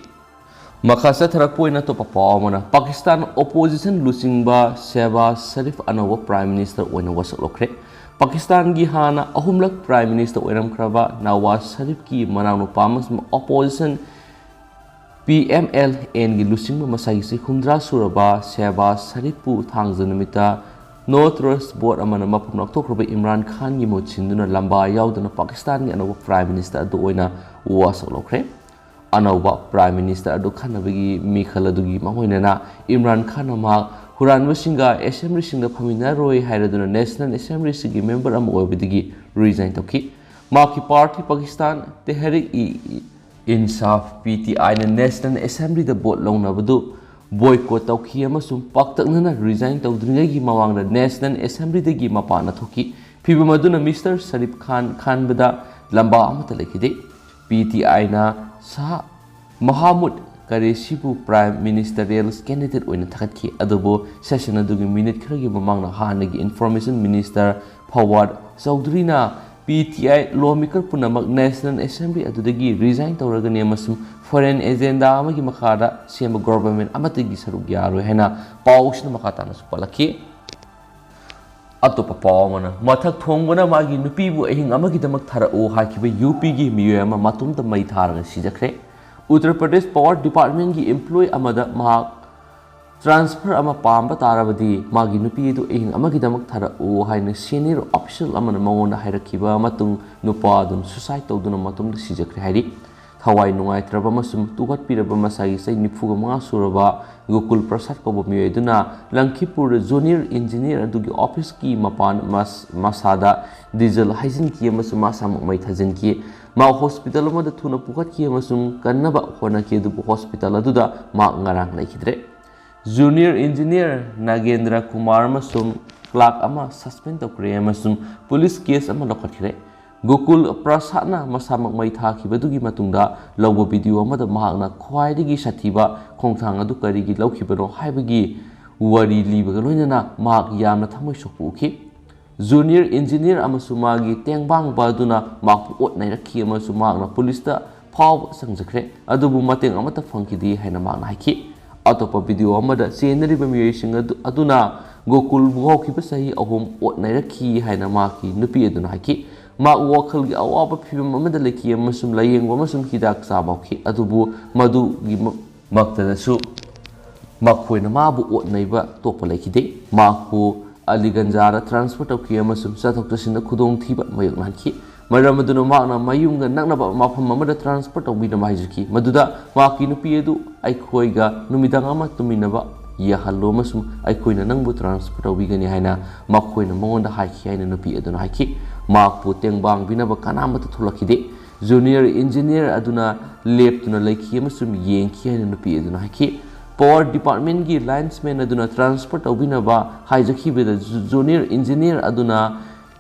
ꯃꯈꯥ ꯆꯠꯊꯔꯛꯄ ꯑꯣꯏꯅ ꯑꯇꯣꯞꯄ ꯄꯥꯎ ꯑꯃꯅ, ꯄꯥꯀꯤꯁꯇꯥꯟ opposition ꯂꯨꯆꯤꯡꯕ ꯁꯦꯍꯕꯥꯖ ꯁꯔꯤꯐ ꯑꯅꯧꯕ Prime Minister ꯑꯣꯏꯅ ꯋꯥꯁꯛ ꯂꯧꯈ꯭ꯔꯦ꯫ ꯄꯥꯀꯤꯁꯇꯥꯟꯒꯤ ꯍꯥꯟꯅ ꯑꯍꯨꯝꯂꯛ Prime Minister ꯑꯣꯏꯔꯝꯈ꯭ꯔꯕ ꯅꯋꯥꯖ ꯁꯔꯤꯐꯀꯤ ꯃꯅꯥꯎꯅꯨꯄꯥ ꯑꯃꯁꯨꯡ opposition PMLNꯒꯤ ꯂꯨꯆꯤꯡꯕ ꯃꯁꯥꯒꯤ ꯆꯍꯤ ꯍꯨꯝꯗ꯭ꯔꯥ ꯁꯨꯔꯕ ꯁꯦꯍꯕꯥꯖ ꯁꯔꯤꯐꯄꯨ ꯊꯥꯡꯖ ꯅꯨꯃꯤꯠꯇ No Trust Vote ꯑꯃꯅ ꯃꯐꯝ ꯂꯧꯊꯣꯛꯈ꯭ꯔꯕ ꯏꯝꯔꯥꯟ ꯈꯥꯟꯒꯤ ꯃꯍꯨꯠ ꯁꯤꯟꯗꯨꯅ ꯂꯝꯕꯥ ꯌꯥꯎꯗꯅ ꯄꯥꯀꯤꯁꯇꯥꯟꯒꯤ ꯑꯅꯧꯕ Prime Minister ꯑꯗꯨ ꯑꯣꯏꯅ ꯋꯥꯁꯛ ꯂꯧꯈ꯭ꯔꯦ꯫ ꯑꯅꯧꯕ Prime Minister ꯑꯗꯨ ꯈꯟꯅꯕꯒꯤ ꯃꯤꯈꯜ ꯑꯗꯨꯒꯤ ꯃꯥꯡꯑꯣꯏꯅꯅ ꯏꯝꯔꯥꯟ ꯈꯥꯟꯅ ꯃꯍꯥꯛ ꯍꯨꯔꯥꯟꯕꯁꯤꯡꯒ assemblyꯁꯤꯡꯗ ꯐꯝꯃꯤꯟꯅꯔꯣꯏ ꯍꯥꯏꯔꯗꯨꯅ National Assemblyꯁꯤꯒꯤ member ꯑꯃ ꯑꯣꯏꯕꯗꯒꯤ resign ꯇꯧꯈꯤ꯫ ꯃꯍꯥꯛꯀꯤ party Pakistan ꯇꯦꯍꯔꯤꯛ E ꯏꯟꯁꯥꯐ, PTIꯅ National Assemblyꯗ vote ꯂꯧꯅꯕꯗꯨ boycott ꯇꯧꯈꯤ ꯑꯃꯁꯨꯡ ꯄꯥꯛꯇꯛꯅꯅ resign ꯇꯧꯗ꯭ꯔꯤꯉꯩꯒꯤ ꯃꯃꯥꯡꯗ National Assemblyꯗꯒꯤ ꯃꯄꯥꯟꯗ ꯊꯣꯛꯈꯤ꯫ ꯐꯤꯚꯝ ꯑꯗꯨꯅ Mister ꯁꯔꯤꯐ ꯈꯥꯟ ꯈꯟꯕꯗ ꯂꯝꯕꯥ ꯑꯃꯠꯇ ꯂꯩꯈꯤꯗꯦ꯫ PTIꯅ ꯁꯥꯍ ꯃꯍꯃꯨꯗ ꯀꯔꯦꯁꯤꯕꯨ Prime Ministerial candidate ꯑꯣꯏꯅ ꯊꯥꯒꯠꯈꯤ, ꯑꯗꯨꯕꯨ session ꯑꯗꯨꯒꯤ minute ꯈꯔꯒꯤ ꯃꯃꯥꯡꯗ ꯍꯥꯟꯅꯒꯤ Information Minister ꯐꯋꯥꯗ ꯆꯧꯙꯨꯔꯤꯅ PTI lawmaker ꯄꯨꯝꯅꯃꯛ National Assembly ꯑꯗꯨꯗꯒꯤ resign ꯇꯧꯔꯒꯅꯤ ꯑꯃꯁꯨꯡ foreign agenda ꯑꯃꯒꯤ ꯃꯈꯥꯗ ꯁꯦꯝꯕ government ꯑꯃꯠꯇꯒꯤ ꯁꯔꯨꯛ ꯌꯥꯔꯣꯏ ꯍꯥꯏꯅ ꯄꯥꯎꯁꯤꯅ ꯃꯈꯥ ꯇꯥꯅꯁꯨ ꯄꯜꯂꯛꯈꯤ꯫ ꯑꯇꯣꯞꯄ ꯄꯥꯎ ꯑꯃꯅ, ꯃꯊꯛ ꯊꯣꯡꯕꯅ ꯃꯥꯒꯤ ꯅꯨꯄꯤꯕꯨ ꯑꯍꯤꯡ ꯑꯃꯒꯤꯗꯃꯛ ꯊꯥꯔꯛꯎ ꯍꯥꯏꯈꯤꯕ ꯌꯨ ꯄꯤꯒꯤ ꯃꯤꯑꯣꯏ ꯑꯃ ꯃꯇꯣꯝꯇ ꯃꯩ ꯊꯥꯔꯒ ꯁꯤꯖꯈ꯭ꯔꯦ꯫ ꯎꯠꯇꯔ ꯄ꯭ꯔꯗꯦꯁ ꯄꯥꯋꯔ ꯗꯤꯄꯥꯔꯠꯃꯦꯟꯒꯤ ꯏꯝꯄ꯭ꯂꯣꯏ ꯑꯃꯗ ꯃꯍꯥꯛ ꯇ꯭ꯔꯥꯟꯁꯐꯔ ꯑꯃ ꯄꯥꯝꯕ ꯇꯥꯔꯕꯗꯤ ꯃꯥꯒꯤ ꯅꯨꯄꯤ ꯑꯗꯨ ꯑꯍꯤꯡ ꯑꯃꯒꯤꯗꯃꯛ ꯊꯥꯔꯛꯎ ꯍꯥꯏꯅ ꯁꯦꯅꯤꯌꯔ ꯑꯣꯐꯤꯁꯤꯌꯦꯜ ꯑꯃꯅ ꯃꯉꯣꯟꯗ ꯍꯥꯏꯔꯛꯈꯤꯕ ꯃꯇꯨꯡ ꯅꯨꯄꯥ ꯑꯗꯨꯅ ꯁꯨꯁꯥꯏꯗ ꯇꯧꯗꯨꯅ ꯃꯇꯣꯝꯇ ꯁꯤꯖꯈ꯭ꯔꯦ ꯍꯥꯏꯔꯤ꯫ ꯊꯋꯥꯏ ꯅꯨꯡꯉꯥꯏꯇ꯭ꯔꯕ ꯑꯃꯁꯨꯡ ꯇꯨꯀꯠꯄꯤꯔꯕ ꯃꯁꯥꯒꯤ ꯆꯍꯤ ꯅꯤꯐꯨꯒ ꯃꯉꯥ ꯁꯨꯔꯕ ꯒꯣꯀꯨꯜ ꯄ꯭ꯔꯁꯥꯗ ꯀꯧꯕ ꯃꯤꯑꯣꯏ ꯑꯗꯨꯅ ꯂꯪꯈꯤꯄꯨꯔꯗ ꯖꯨꯅꯤꯌꯔ ꯏꯟꯖꯤꯅꯤꯌꯔ ꯑꯗꯨꯒꯤ ꯑꯣꯐꯤꯁꯀꯤ ꯃꯄꯥꯟ ꯃꯁ-, ꯃꯁꯥꯗ ꯗꯤꯖꯜ ꯍꯩꯖꯤꯟꯈꯤ ꯑꯃꯁꯨꯡ ꯃꯁꯥꯃꯛ ꯃꯩ ꯊꯥꯖꯤꯟꯈꯤ꯫ ꯃꯍꯥꯛ ꯍꯣꯁꯄꯤꯇꯥꯜ ꯑꯃꯗ ꯊꯨꯅ ꯄꯨꯈꯠꯈꯤ ꯑꯃꯁꯨꯡ ꯀꯟꯅꯕ ꯍꯣꯠꯅꯈꯤ, ꯑꯗꯨꯕꯨ ꯍꯣꯁꯄꯤꯇꯥꯜ ꯑꯗꯨꯗ ꯃꯍꯥꯛ ꯉꯔꯥꯡ ꯂꯩꯈꯤꯗ꯭ꯔꯦ꯫ ꯖꯨꯅꯤꯌꯔ ꯏꯟꯖꯤꯅꯤꯌꯔ ꯅꯥꯒꯦꯟꯗ꯭ꯔ ꯀꯨꯃꯥꯔ ꯑꯃꯁꯨꯡ ꯀ꯭ꯂꯥꯔꯛ ꯑꯃ ꯁꯁꯄꯦꯟ ꯇꯧꯈ꯭ꯔꯦ ꯑꯃꯁꯨꯡ ꯄꯨꯂꯤꯁ ꯀꯦꯁ ꯑꯃ ꯂꯧꯈꯠꯈ꯭ꯔꯦ꯫ ꯒꯣꯀꯨꯜ ꯄ꯭ꯔꯁꯥꯗꯅ ꯃꯁꯥꯃꯛ ꯃꯩ ꯊꯥꯈꯤꯕꯗꯨꯒꯤ ꯃꯇꯨꯡꯗ ꯂꯧꯕ ꯚꯤꯗꯤꯑꯣ ꯑꯃꯗ ꯃꯍꯥꯛꯅ ꯈ꯭ꯋꯥꯏꯗꯒꯤ ꯁꯥꯊꯤꯕ ꯈꯣꯡꯊꯥꯡ ꯑꯗꯨ ꯀꯔꯤꯒꯤ ꯂꯧꯈꯤꯕꯅꯣ ꯍꯥꯏꯕꯒꯤ ꯋꯥꯔꯤ ꯂꯤꯕꯒ ꯂꯣꯏꯅꯅ ꯃꯍꯥꯛ ꯌꯥꯝꯅ ꯊꯃꯣꯏ ꯁꯣꯛꯄ ꯎꯈꯤ꯫ ꯖꯨꯅꯤꯌꯔ ꯏꯟꯖꯤꯅꯤꯌꯔ ꯑꯃꯁꯨꯡ ꯃꯥꯒꯤ ꯇꯦꯡꯕꯥꯡꯕ ꯑꯗꯨꯅ ꯃꯍꯥꯛꯄꯨ ꯑꯣꯠ ꯅꯩꯔꯛꯈꯤ ꯑꯃꯁꯨꯡ ꯃꯍꯥꯛꯅ ꯄꯨꯂꯤꯁꯇ ꯐꯥꯎꯕ ꯆꯪꯖꯈ꯭ꯔꯦ, ꯑꯗꯨꯕꯨ ꯃꯇꯦꯡ ꯑꯃꯠꯇ ꯐꯪꯈꯤꯗꯦ ꯍꯥꯏꯅ ꯃꯍꯥꯛꯅ ꯍꯥꯏꯈꯤ꯫ ꯑꯇꯣꯞꯄ ꯚꯤꯗꯤꯑꯣ ꯑꯃꯗ ꯆꯦꯟꯅꯔꯤꯕ ꯃꯤꯑꯣꯏꯁꯤꯡ ꯑꯗꯨ, ꯑꯗꯨꯅ ꯒꯣꯀꯨꯜꯕꯨ ꯍꯧꯈꯤꯕ ꯆꯍꯤ ꯑꯍꯨꯝ ꯑꯣꯠ ꯅꯩꯔꯛꯈꯤ ꯍꯥꯏꯅ ꯃꯍꯥꯛꯀꯤ ꯅꯨꯄꯤ ꯑꯗꯨꯅ ꯍꯥꯏꯈꯤ꯫ ꯃꯍꯥꯛ ꯋꯥꯈꯜꯒꯤ ꯑꯋꯥꯕ ꯐꯤꯚꯝ ꯑꯃꯗ ꯂꯩꯈꯤ ꯑꯃꯁꯨꯡ ꯂꯥꯌꯦꯡꯕ ꯑꯃꯁꯨꯡ ꯍꯤꯗꯥꯛ ꯆꯥꯕ ꯍꯧꯈꯤ, ꯑꯗꯨꯕꯨ ꯃꯗꯨꯒꯤ ꯃ-, ꯃꯛꯇꯗꯁꯨ ꯃꯈꯣꯏꯅ ꯃꯥꯕꯨ ꯑꯣꯠ ꯅꯩꯕ ꯇꯣꯛꯄ ꯂꯩꯈꯤꯗꯦ꯫ ꯃꯍꯥꯛꯄꯨ ꯑꯂꯤꯒꯟꯖꯗ ꯇ꯭ꯔꯥꯟꯁꯐꯔ ꯇꯧꯈꯤ ꯑꯃꯁꯨꯡ ꯆꯠꯊꯣꯛ ꯆꯠꯁꯤꯟꯗ ꯈꯨꯗꯣꯡꯊꯤꯕ ꯃꯥꯌꯣꯛꯅꯍꯟꯈꯤ꯫ ꯃꯔꯝ ꯑꯗꯨꯅ ꯃꯍꯥꯛꯅ ꯃꯌꯨꯝꯒ ꯅꯛꯅꯕ ꯃꯐꯝ ꯑꯃꯗ ꯇ꯭ꯔꯥꯟꯁꯐꯔ ꯇꯧꯕꯤꯅꯕ ꯍꯥꯏꯖꯈꯤ, ꯃꯗꯨꯗ ꯃꯍꯥꯛꯀꯤ ꯅꯨꯄꯤ ꯑꯗꯨ ꯑꯩꯈꯣꯏꯒ ꯅꯨꯃꯤꯗꯥꯡ ꯑꯃ ꯇꯨꯝꯃꯤꯟꯅꯕ ꯌꯥꯍꯜꯂꯨ ꯑꯃꯁꯨꯡ ꯑꯩꯈꯣꯏꯅ ꯅꯪꯕꯨ ꯇ꯭ꯔꯥꯟꯁꯐꯔ ꯇꯧꯕꯤꯒꯅꯤ ꯍꯥꯏꯅ ꯃꯈꯣꯏꯅ ꯃꯉꯣꯟꯗ ꯍꯥꯏꯈꯤ ꯍꯥꯏꯅ ꯅꯨꯄꯤ ꯑꯗꯨꯅ ꯍꯥꯏꯈꯤ꯫ ꯃꯍꯥꯛꯄꯨ ꯇꯦꯡꯕꯥꯡꯕꯤꯅꯕ ꯀꯅꯥꯃꯠꯇ ꯊꯣꯛꯂꯛꯈꯤꯗꯦ꯫ ꯖꯨꯅꯤꯌꯔ ꯏꯟꯖꯤꯅꯤꯌꯔ ꯑꯗꯨꯅ ꯂꯦꯞꯇꯨꯅ ꯂꯩꯈꯤ ꯑꯃꯁꯨꯡ ꯌꯦꯡꯈꯤ ꯍꯥꯏꯅ ꯅꯨꯄꯤ ꯑꯗꯨꯅ ꯍꯥꯏꯈꯤ꯫ ꯄꯥꯋꯔ ꯗꯤꯄꯥꯔꯠꯃꯦꯟꯒꯤ ꯂꯥꯏꯟꯁꯃꯦꯟ ꯑꯗꯨꯅ ꯇ꯭ꯔꯥꯟꯁꯐꯔ ꯇꯧꯕꯤꯅꯕ ꯍꯥꯏꯖꯈꯤꯕꯗ ꯖꯨ-, ꯖꯨꯅꯤꯌꯔ ꯏꯟꯖꯤꯅꯤꯌꯔ ꯑꯗꯨꯅ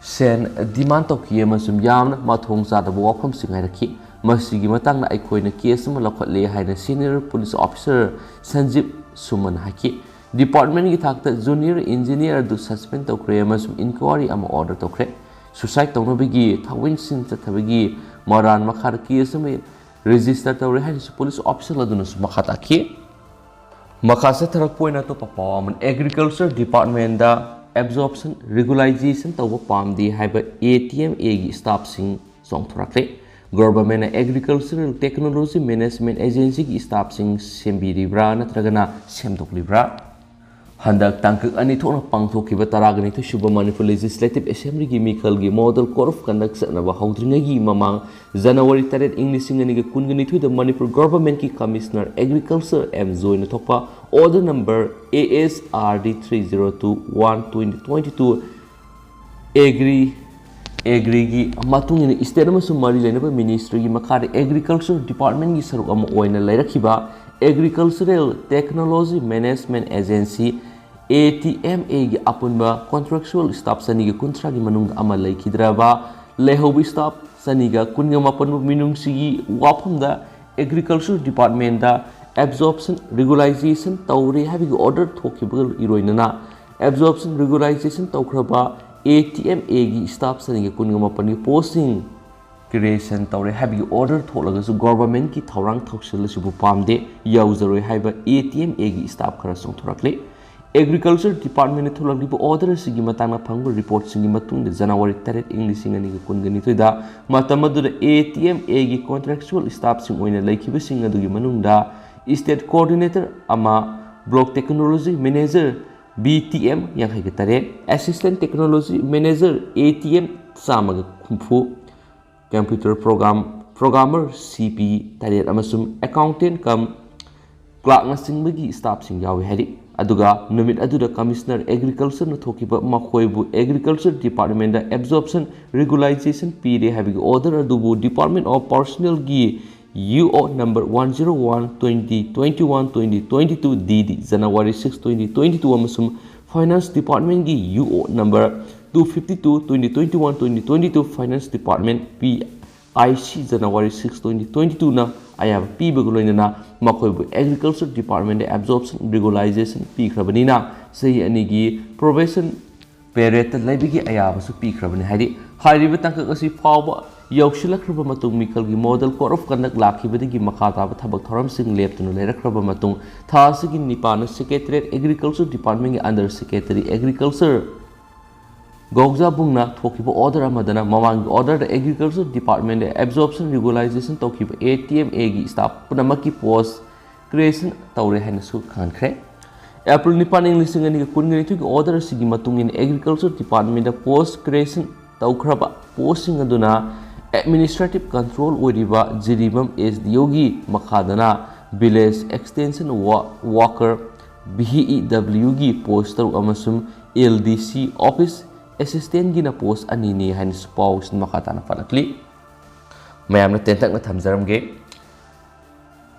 ꯁꯦꯟ ꯗꯤꯃꯥꯟ ꯇꯧꯈꯤ ꯑꯃꯁꯨꯡ ꯌꯥꯝꯅ ꯃꯊꯣꯡ ꯆꯥꯗꯕ ꯋꯥꯐꯝꯁꯤꯡ ꯍꯥꯏꯔꯛꯈꯤ꯫ ꯃꯁꯤꯒꯤ ꯃꯇꯥꯡꯗ ꯑꯩꯈꯣꯏꯅ ꯀꯦꯁ ꯑꯃ ꯂꯧꯈꯠꯂꯦ ꯍꯥꯏꯅ ꯁꯦꯅꯤꯌꯔ ꯄꯨꯂꯤꯁ ꯑꯣꯐꯤꯁꯔ ꯁꯟꯖꯤꯕ ꯁꯨꯃꯟ ꯍꯥꯏꯈꯤ꯫ ꯗꯤꯄꯥꯔꯠꯃꯦꯟꯒꯤ ꯊꯥꯛꯇ ꯖꯨꯅꯤꯌꯔ ꯏꯟꯖꯤꯅꯤꯌꯔ ꯑꯗꯨ ꯁꯁꯄꯦꯟ ꯇꯧꯈ꯭ꯔꯦ ꯑꯃꯁꯨꯡ ꯏꯟꯀ꯭ꯋꯥꯔꯤ ꯑꯃ ꯑꯣꯔꯗꯔ ꯇꯧꯈ꯭ꯔꯦ꯫ ꯁꯨꯁꯥꯏꯗ ꯇꯧꯅꯕꯒꯤ ꯊꯧꯑꯣꯡꯁꯤꯡ ꯆꯠꯊꯕꯒꯤ ꯃꯔꯥꯜ ꯃꯈꯥꯗ ꯀꯦꯁ ꯑꯃ ꯔꯦꯖꯤꯁꯇꯔ ꯇꯧꯔꯦ ꯍꯥꯏꯅꯁꯨ ꯄꯨꯂꯤꯁ ꯑꯣꯐꯤꯁꯤꯌꯦꯜ ꯑꯗꯨꯅꯁꯨ ꯃꯈꯥ ꯇꯥꯈꯤ꯫ ꯃꯈꯥ ꯆꯠꯊꯔꯛꯄ ꯑꯣꯏꯅ ꯑꯇꯣꯞꯄ ꯄꯥꯎ ꯑꯃꯅ, ꯑꯦꯒ꯭ꯔꯤꯀꯜꯆꯔ ꯗꯤꯄꯥꯔꯠꯃꯦꯟꯗ ꯑꯦꯕꯖꯣꯔꯞꯁꯟ ꯔꯤꯒꯨꯂꯥꯏꯖꯦꯁꯟ ꯇꯧꯕ ꯄꯥꯝꯗꯦ ꯍꯥꯏꯕ ꯑꯦ ꯇꯤ ꯑꯦꯝ ꯑꯦꯒꯤ ꯁ꯭ꯇꯥꯐꯁꯤꯡ ꯆꯣꯡꯊꯣꯔꯛꯂꯦ꯫ ꯒꯣꯚꯔꯟꯃꯦꯟꯠꯅ ꯑꯦꯒ꯭ꯔꯤꯀꯜꯆꯔꯦꯜ ꯇꯦꯛꯅꯣꯂꯣꯖꯤ ꯃꯦꯅꯦꯖꯃꯦꯟꯠ ꯑꯦꯖꯦꯟꯁꯤꯒꯤ ꯁ꯭ꯇꯥꯐꯁꯤꯡ ꯁꯦꯝꯕꯤꯔꯤꯕ꯭ꯔꯥ ꯅꯠꯇ꯭ꯔꯒꯅ ꯁꯦꯝꯗꯣꯛꯂꯤꯕ꯭ꯔꯥ? ꯍꯟꯗꯛ ꯇꯥꯡꯀꯛ ꯑꯅꯤ ꯊꯣꯛꯅ ꯄꯥꯡꯊꯣꯛꯈꯤꯕ ꯇꯔꯥꯒ ꯅꯤꯊꯣꯏ ꯁꯨꯕ ꯃꯅꯤꯄꯨꯔ ꯂꯦꯖꯤꯁꯂꯦꯇꯤꯚ ꯑꯦꯁꯦꯝꯕ꯭ꯂꯤꯒꯤ ꯃꯤꯈꯜꯒꯤ ꯃꯣꯗꯦꯜ ꯀꯣꯗ ꯑꯣꯐ ꯀꯟꯗꯛ ꯆꯠꯅꯕ ꯍꯧꯗ꯭ꯔꯤꯉꯩꯒꯤ ꯃꯃꯥꯡ ꯖꯅꯋꯥꯔꯤ ꯇꯔꯦꯠ, ꯏꯪ ꯂꯤꯁꯤꯡ ꯑꯅꯤꯒ ꯀꯨꯟꯒ ꯅꯤꯊꯣꯏꯗ ꯃꯅꯤꯄꯨꯔ ꯒꯣꯚꯔꯟꯃꯦꯟꯠꯀꯤ ꯀꯃꯤꯁꯅꯔ ꯑꯦꯒ꯭ꯔꯤꯀꯜꯆꯔ ꯑꯦꯝ ꯖꯣꯏꯅ ꯊꯣꯛꯄ order number A S R D three zero two one twenty twenty two agree ꯑꯦꯒ꯭ꯔꯤꯒꯤ ꯃꯇꯨꯡ ꯏꯟꯅ ꯁ꯭ꯇꯦꯠ ꯑꯃꯁꯨꯡ ꯃꯔꯤ ꯂꯩꯅꯕ ꯃꯤꯅꯤꯁꯇ꯭ꯔꯤꯒꯤ ꯃꯈꯥꯗ ꯑꯦꯒ꯭ꯔꯤꯀꯜꯆꯔ ꯗꯤꯄꯥꯔꯠꯃꯦꯟꯠꯀꯤ ꯁꯔꯨꯛ ꯑꯃ ꯑꯣꯏꯅ ꯂꯩꯔꯛꯈꯤꯕ agricultural technology management agency, A T M ꯑꯦꯒꯤ ꯑꯄꯨꯟꯕ ꯀꯣꯟꯇ꯭ꯔꯦꯛꯆꯨꯑꯦꯜ ꯁ꯭ꯇꯥꯐ ꯆꯅꯤꯒ ꯀꯨꯟꯊ꯭ꯔꯥꯒꯤ ꯃꯅꯨꯡꯗ ꯑꯃ ꯂꯩꯈꯤꯗ꯭ꯔꯕ ꯂꯩꯍꯧꯕ ꯁ꯭ꯇꯥꯐ ꯆꯅꯤꯒ ꯀꯨꯟꯒ ꯃꯥꯄꯟꯕꯨ ꯃꯤꯅꯨꯡꯁꯤꯒꯤ ꯋꯥꯐꯝꯗ ꯑꯦꯒ꯭ꯔꯤꯀꯜꯆꯔ ꯗꯤꯄꯥꯔꯠꯃꯦꯟꯠꯇ ꯑꯦꯕꯖꯣꯔꯞꯁꯟ ꯔꯤꯒꯨꯂꯥꯏꯖꯦꯁꯟ ꯇꯧꯔꯦ ꯍꯥꯏꯕꯒꯤ order ꯊꯣꯛꯈꯤꯕꯒ ꯏꯔꯣꯏꯅꯅ ꯑꯦꯕꯖꯣꯔꯞꯁꯟ ꯔꯤꯒꯨꯂꯥꯏꯖꯦꯁꯟ ꯇꯧꯈ꯭ꯔꯕ ꯑꯦ ꯇꯤ ꯑꯦꯝ ꯑꯦꯒꯤ ꯁ꯭ꯇꯥꯐ ꯆꯅꯤꯒ ꯀꯨꯟꯒ ꯃꯥꯄꯟꯒꯤ ꯄꯣꯁꯁꯤꯡ ꯀ꯭ꯔꯤꯌꯦꯁꯟ ꯇꯧꯔꯦ ꯍꯥꯏꯕꯒꯤ order ꯊꯣꯛꯂꯒꯁꯨ ꯒꯣꯚꯔꯟꯃꯦꯟꯠꯀꯤ ꯊꯧꯔꯥꯡ ꯊꯧꯁꯤꯜ ꯑꯁꯤꯕꯨ ꯄꯥꯝꯗꯦ, ꯌꯥꯎꯖꯔꯣꯏ ꯍꯥꯏꯕ ꯑꯦ ꯇꯤ ꯑꯦꯝ ꯑꯦꯒꯤ ꯁ꯭ꯇꯥꯐ ꯈꯔ ꯆꯣꯡꯊꯣꯔꯛꯂꯤ꯫ ꯑꯦꯒ꯭ꯔꯤꯀꯜꯆꯔ ꯗꯤꯄꯥꯔꯠꯃꯦꯟꯠꯅ ꯊꯣꯛꯂꯛꯂꯤꯕ order ꯑꯁꯤꯒꯤ ꯃꯇꯥꯡꯗ ꯐꯪꯕ ꯔꯤꯄꯣꯔꯠꯁꯤꯡꯒꯤ ꯃꯇꯨꯡꯗ ꯖꯅꯋꯥꯔꯤ ꯇꯔꯦꯠ, ꯏꯪ ꯂꯤꯁꯤꯡ ꯑꯅꯤꯒ ꯀꯨꯟꯒ ꯅꯤꯊꯣꯏꯗ ꯃꯇꯝ ꯑꯗꯨꯗ ꯑꯦ ꯇꯤ ꯑꯦꯝ ꯑꯦꯒꯤ ꯀꯣꯟꯇ꯭ꯔꯦꯛꯆꯨꯑꯦꯜ ꯁ꯭ꯇꯥꯐꯁꯤꯡ ꯑꯣꯏꯅ ꯂꯩꯈꯤꯕꯁꯤꯡ ꯑꯗꯨꯒꯤ ꯃꯅꯨꯡꯗ ꯁ꯭ꯇꯦꯠ ꯀꯣꯑꯣꯔꯗꯤꯅꯦꯇꯔ ꯑꯃ, block technology manager, B T M ꯌꯥꯡꯈꯩꯒ ꯇꯔꯦꯠ, assistant technology manager, A T M ꯆꯥꯝꯃꯒ ꯍꯨꯝꯐꯨ, ꯀꯝꯄ꯭ꯌꯨꯇꯔ ꯄ꯭ꯔꯣꯒ꯭ꯔꯥꯝ, ꯄ꯭ꯔꯣꯒ꯭ꯔꯥꯃꯔ, ꯁꯤ ꯄꯤ ꯇꯔꯦꯠ ꯑꯃꯁꯨꯡ ꯑꯦꯀꯥꯎꯟꯇꯦꯟꯠ ꯀꯝ ꯀ꯭ꯂꯥꯔꯛꯅꯆꯤꯡꯕꯒꯤ ꯁ꯭ꯇꯥꯐꯁꯤꯡ ꯌꯥꯎꯏ ꯍꯥꯏꯔꯤ꯫ ꯑꯗꯨꯒ ꯅꯨꯃꯤꯠ ꯑꯗꯨꯗ ꯀꯃꯤꯁꯅꯔ ꯑꯦꯒ꯭ꯔꯤꯀꯜꯆꯔꯅ ꯊꯣꯛꯈꯤꯕ ꯃꯈꯣꯏꯕꯨ ꯑꯦꯒ꯭ꯔꯤꯀꯜꯆꯔ ꯗꯤꯄꯥꯔꯠꯃꯦꯟꯠꯇ ꯑꯦꯕꯖꯣꯔꯞꯁꯟ ꯔꯤꯒꯨꯂꯥꯏꯖꯦꯁꯟ ꯄꯤꯔꯦ ꯍꯥꯏꯕꯒꯤ order ꯑꯗꯨꯕꯨ Department of Personnelꯒꯤ U O number one zero one twenty twenty one twenty twenty two D D January six twenty twenty two ꯑꯃꯁꯨꯡ Finance Departmentꯀꯤ U O number two fifty two twenty twenty one twenty twenty two Finance Department P I C January six twenty twenty twoꯅ ꯑꯌꯥꯕ ꯄꯤꯕꯒ ꯂꯣꯏꯅꯅ ꯃꯈꯣꯏꯕꯨ agriculture ꯗꯤꯄꯥꯔꯠꯃꯦꯟꯠꯇ absorption ꯔꯤꯒꯨꯂꯥꯏꯖꯦꯁꯟ ꯄꯤꯈ꯭ꯔꯕꯅꯤꯅ ꯆꯍꯤ ꯑꯅꯤꯒꯤ ꯄ꯭ꯔꯣꯕꯦꯁꯟ ꯄꯦꯔꯦꯠꯇ ꯂꯩꯕꯒꯤ ꯑꯌꯥꯕꯁꯨ ꯄꯤꯈ꯭ꯔꯕꯅꯤ꯫ ꯍꯥꯏꯗꯤ ꯍꯥꯏꯔꯤꯕ ꯇꯥꯡꯀꯛ ꯑꯁꯤ ꯐꯥꯎꯕ ꯌꯧꯁꯤꯜꯂꯛꯈ꯭ꯔꯕ ꯃꯇꯨꯡ ꯃꯤꯈꯜꯒꯤ Model Code of Conduct ꯂꯥꯛꯈꯤꯕꯗꯒꯤ ꯃꯈꯥ ꯇꯥꯕ ꯊꯕꯛ ꯊꯧꯔꯝꯁꯤꯡ ꯂꯦꯞꯇꯨꯅ ꯂꯩꯔꯛꯈ꯭ꯔꯕ ꯃꯇꯨꯡ ꯊꯥ ꯑꯁꯤꯒꯤ ꯅꯤꯄꯥꯟꯗ Secretariat Agriculture Departmentꯀꯤ Under Secretary Agriculture ꯒꯧꯖꯥꯕꯨꯡꯅ ꯊꯣꯛꯈꯤꯕ order ꯑꯃꯗꯅ ꯃꯃꯥꯡꯒꯤ orderꯗ Agriculture Departmentꯗ absorption regularization ꯇꯧꯈꯤꯕ ATMAꯒꯤ staff ꯄꯨꯝꯅꯃꯛꯀꯤ post creation ꯇꯧꯔꯦ ꯍꯥꯏꯅꯁꯨ ꯈꯪꯍꯟꯈ꯭ꯔꯦ꯫ ꯑꯦꯄ꯭ꯔꯤꯜ ꯅꯤꯄꯥꯟ, ꯏꯪ ꯂꯤꯁꯤꯡ ꯑꯅꯤꯒ ꯀꯨꯟꯒ ꯅꯤꯊꯣꯏꯒꯤ order ꯑꯁꯤꯒꯤ ꯃꯇꯨꯡ ꯏꯟꯅ Agriculture Departmentꯗ post creation ꯇꯧꯈ꯭ꯔꯕ postꯁꯤꯡ ꯑꯗꯨꯅ administrative control ꯑꯣꯏꯔꯤꯕ Jiribam SDOꯒꯤ ꯃꯈꯥꯗꯅ Village Extension Wo-, Worker, VEWꯒꯤ post ꯇꯔꯨꯛ ꯑꯃꯁꯨꯡ LDC Office Assistantꯒꯤꯅ post ꯑꯅꯤꯅꯤ ꯍꯥꯏꯅꯁꯨ ꯄꯥꯎꯁꯤꯅ ꯃꯈꯥ ꯇꯥꯅ ꯄꯜꯂꯛꯂꯤ꯫ ꯃꯌꯥꯝꯅ ꯇꯦꯟꯇꯛꯅ ꯊꯝꯖꯔꯝꯒꯦ꯫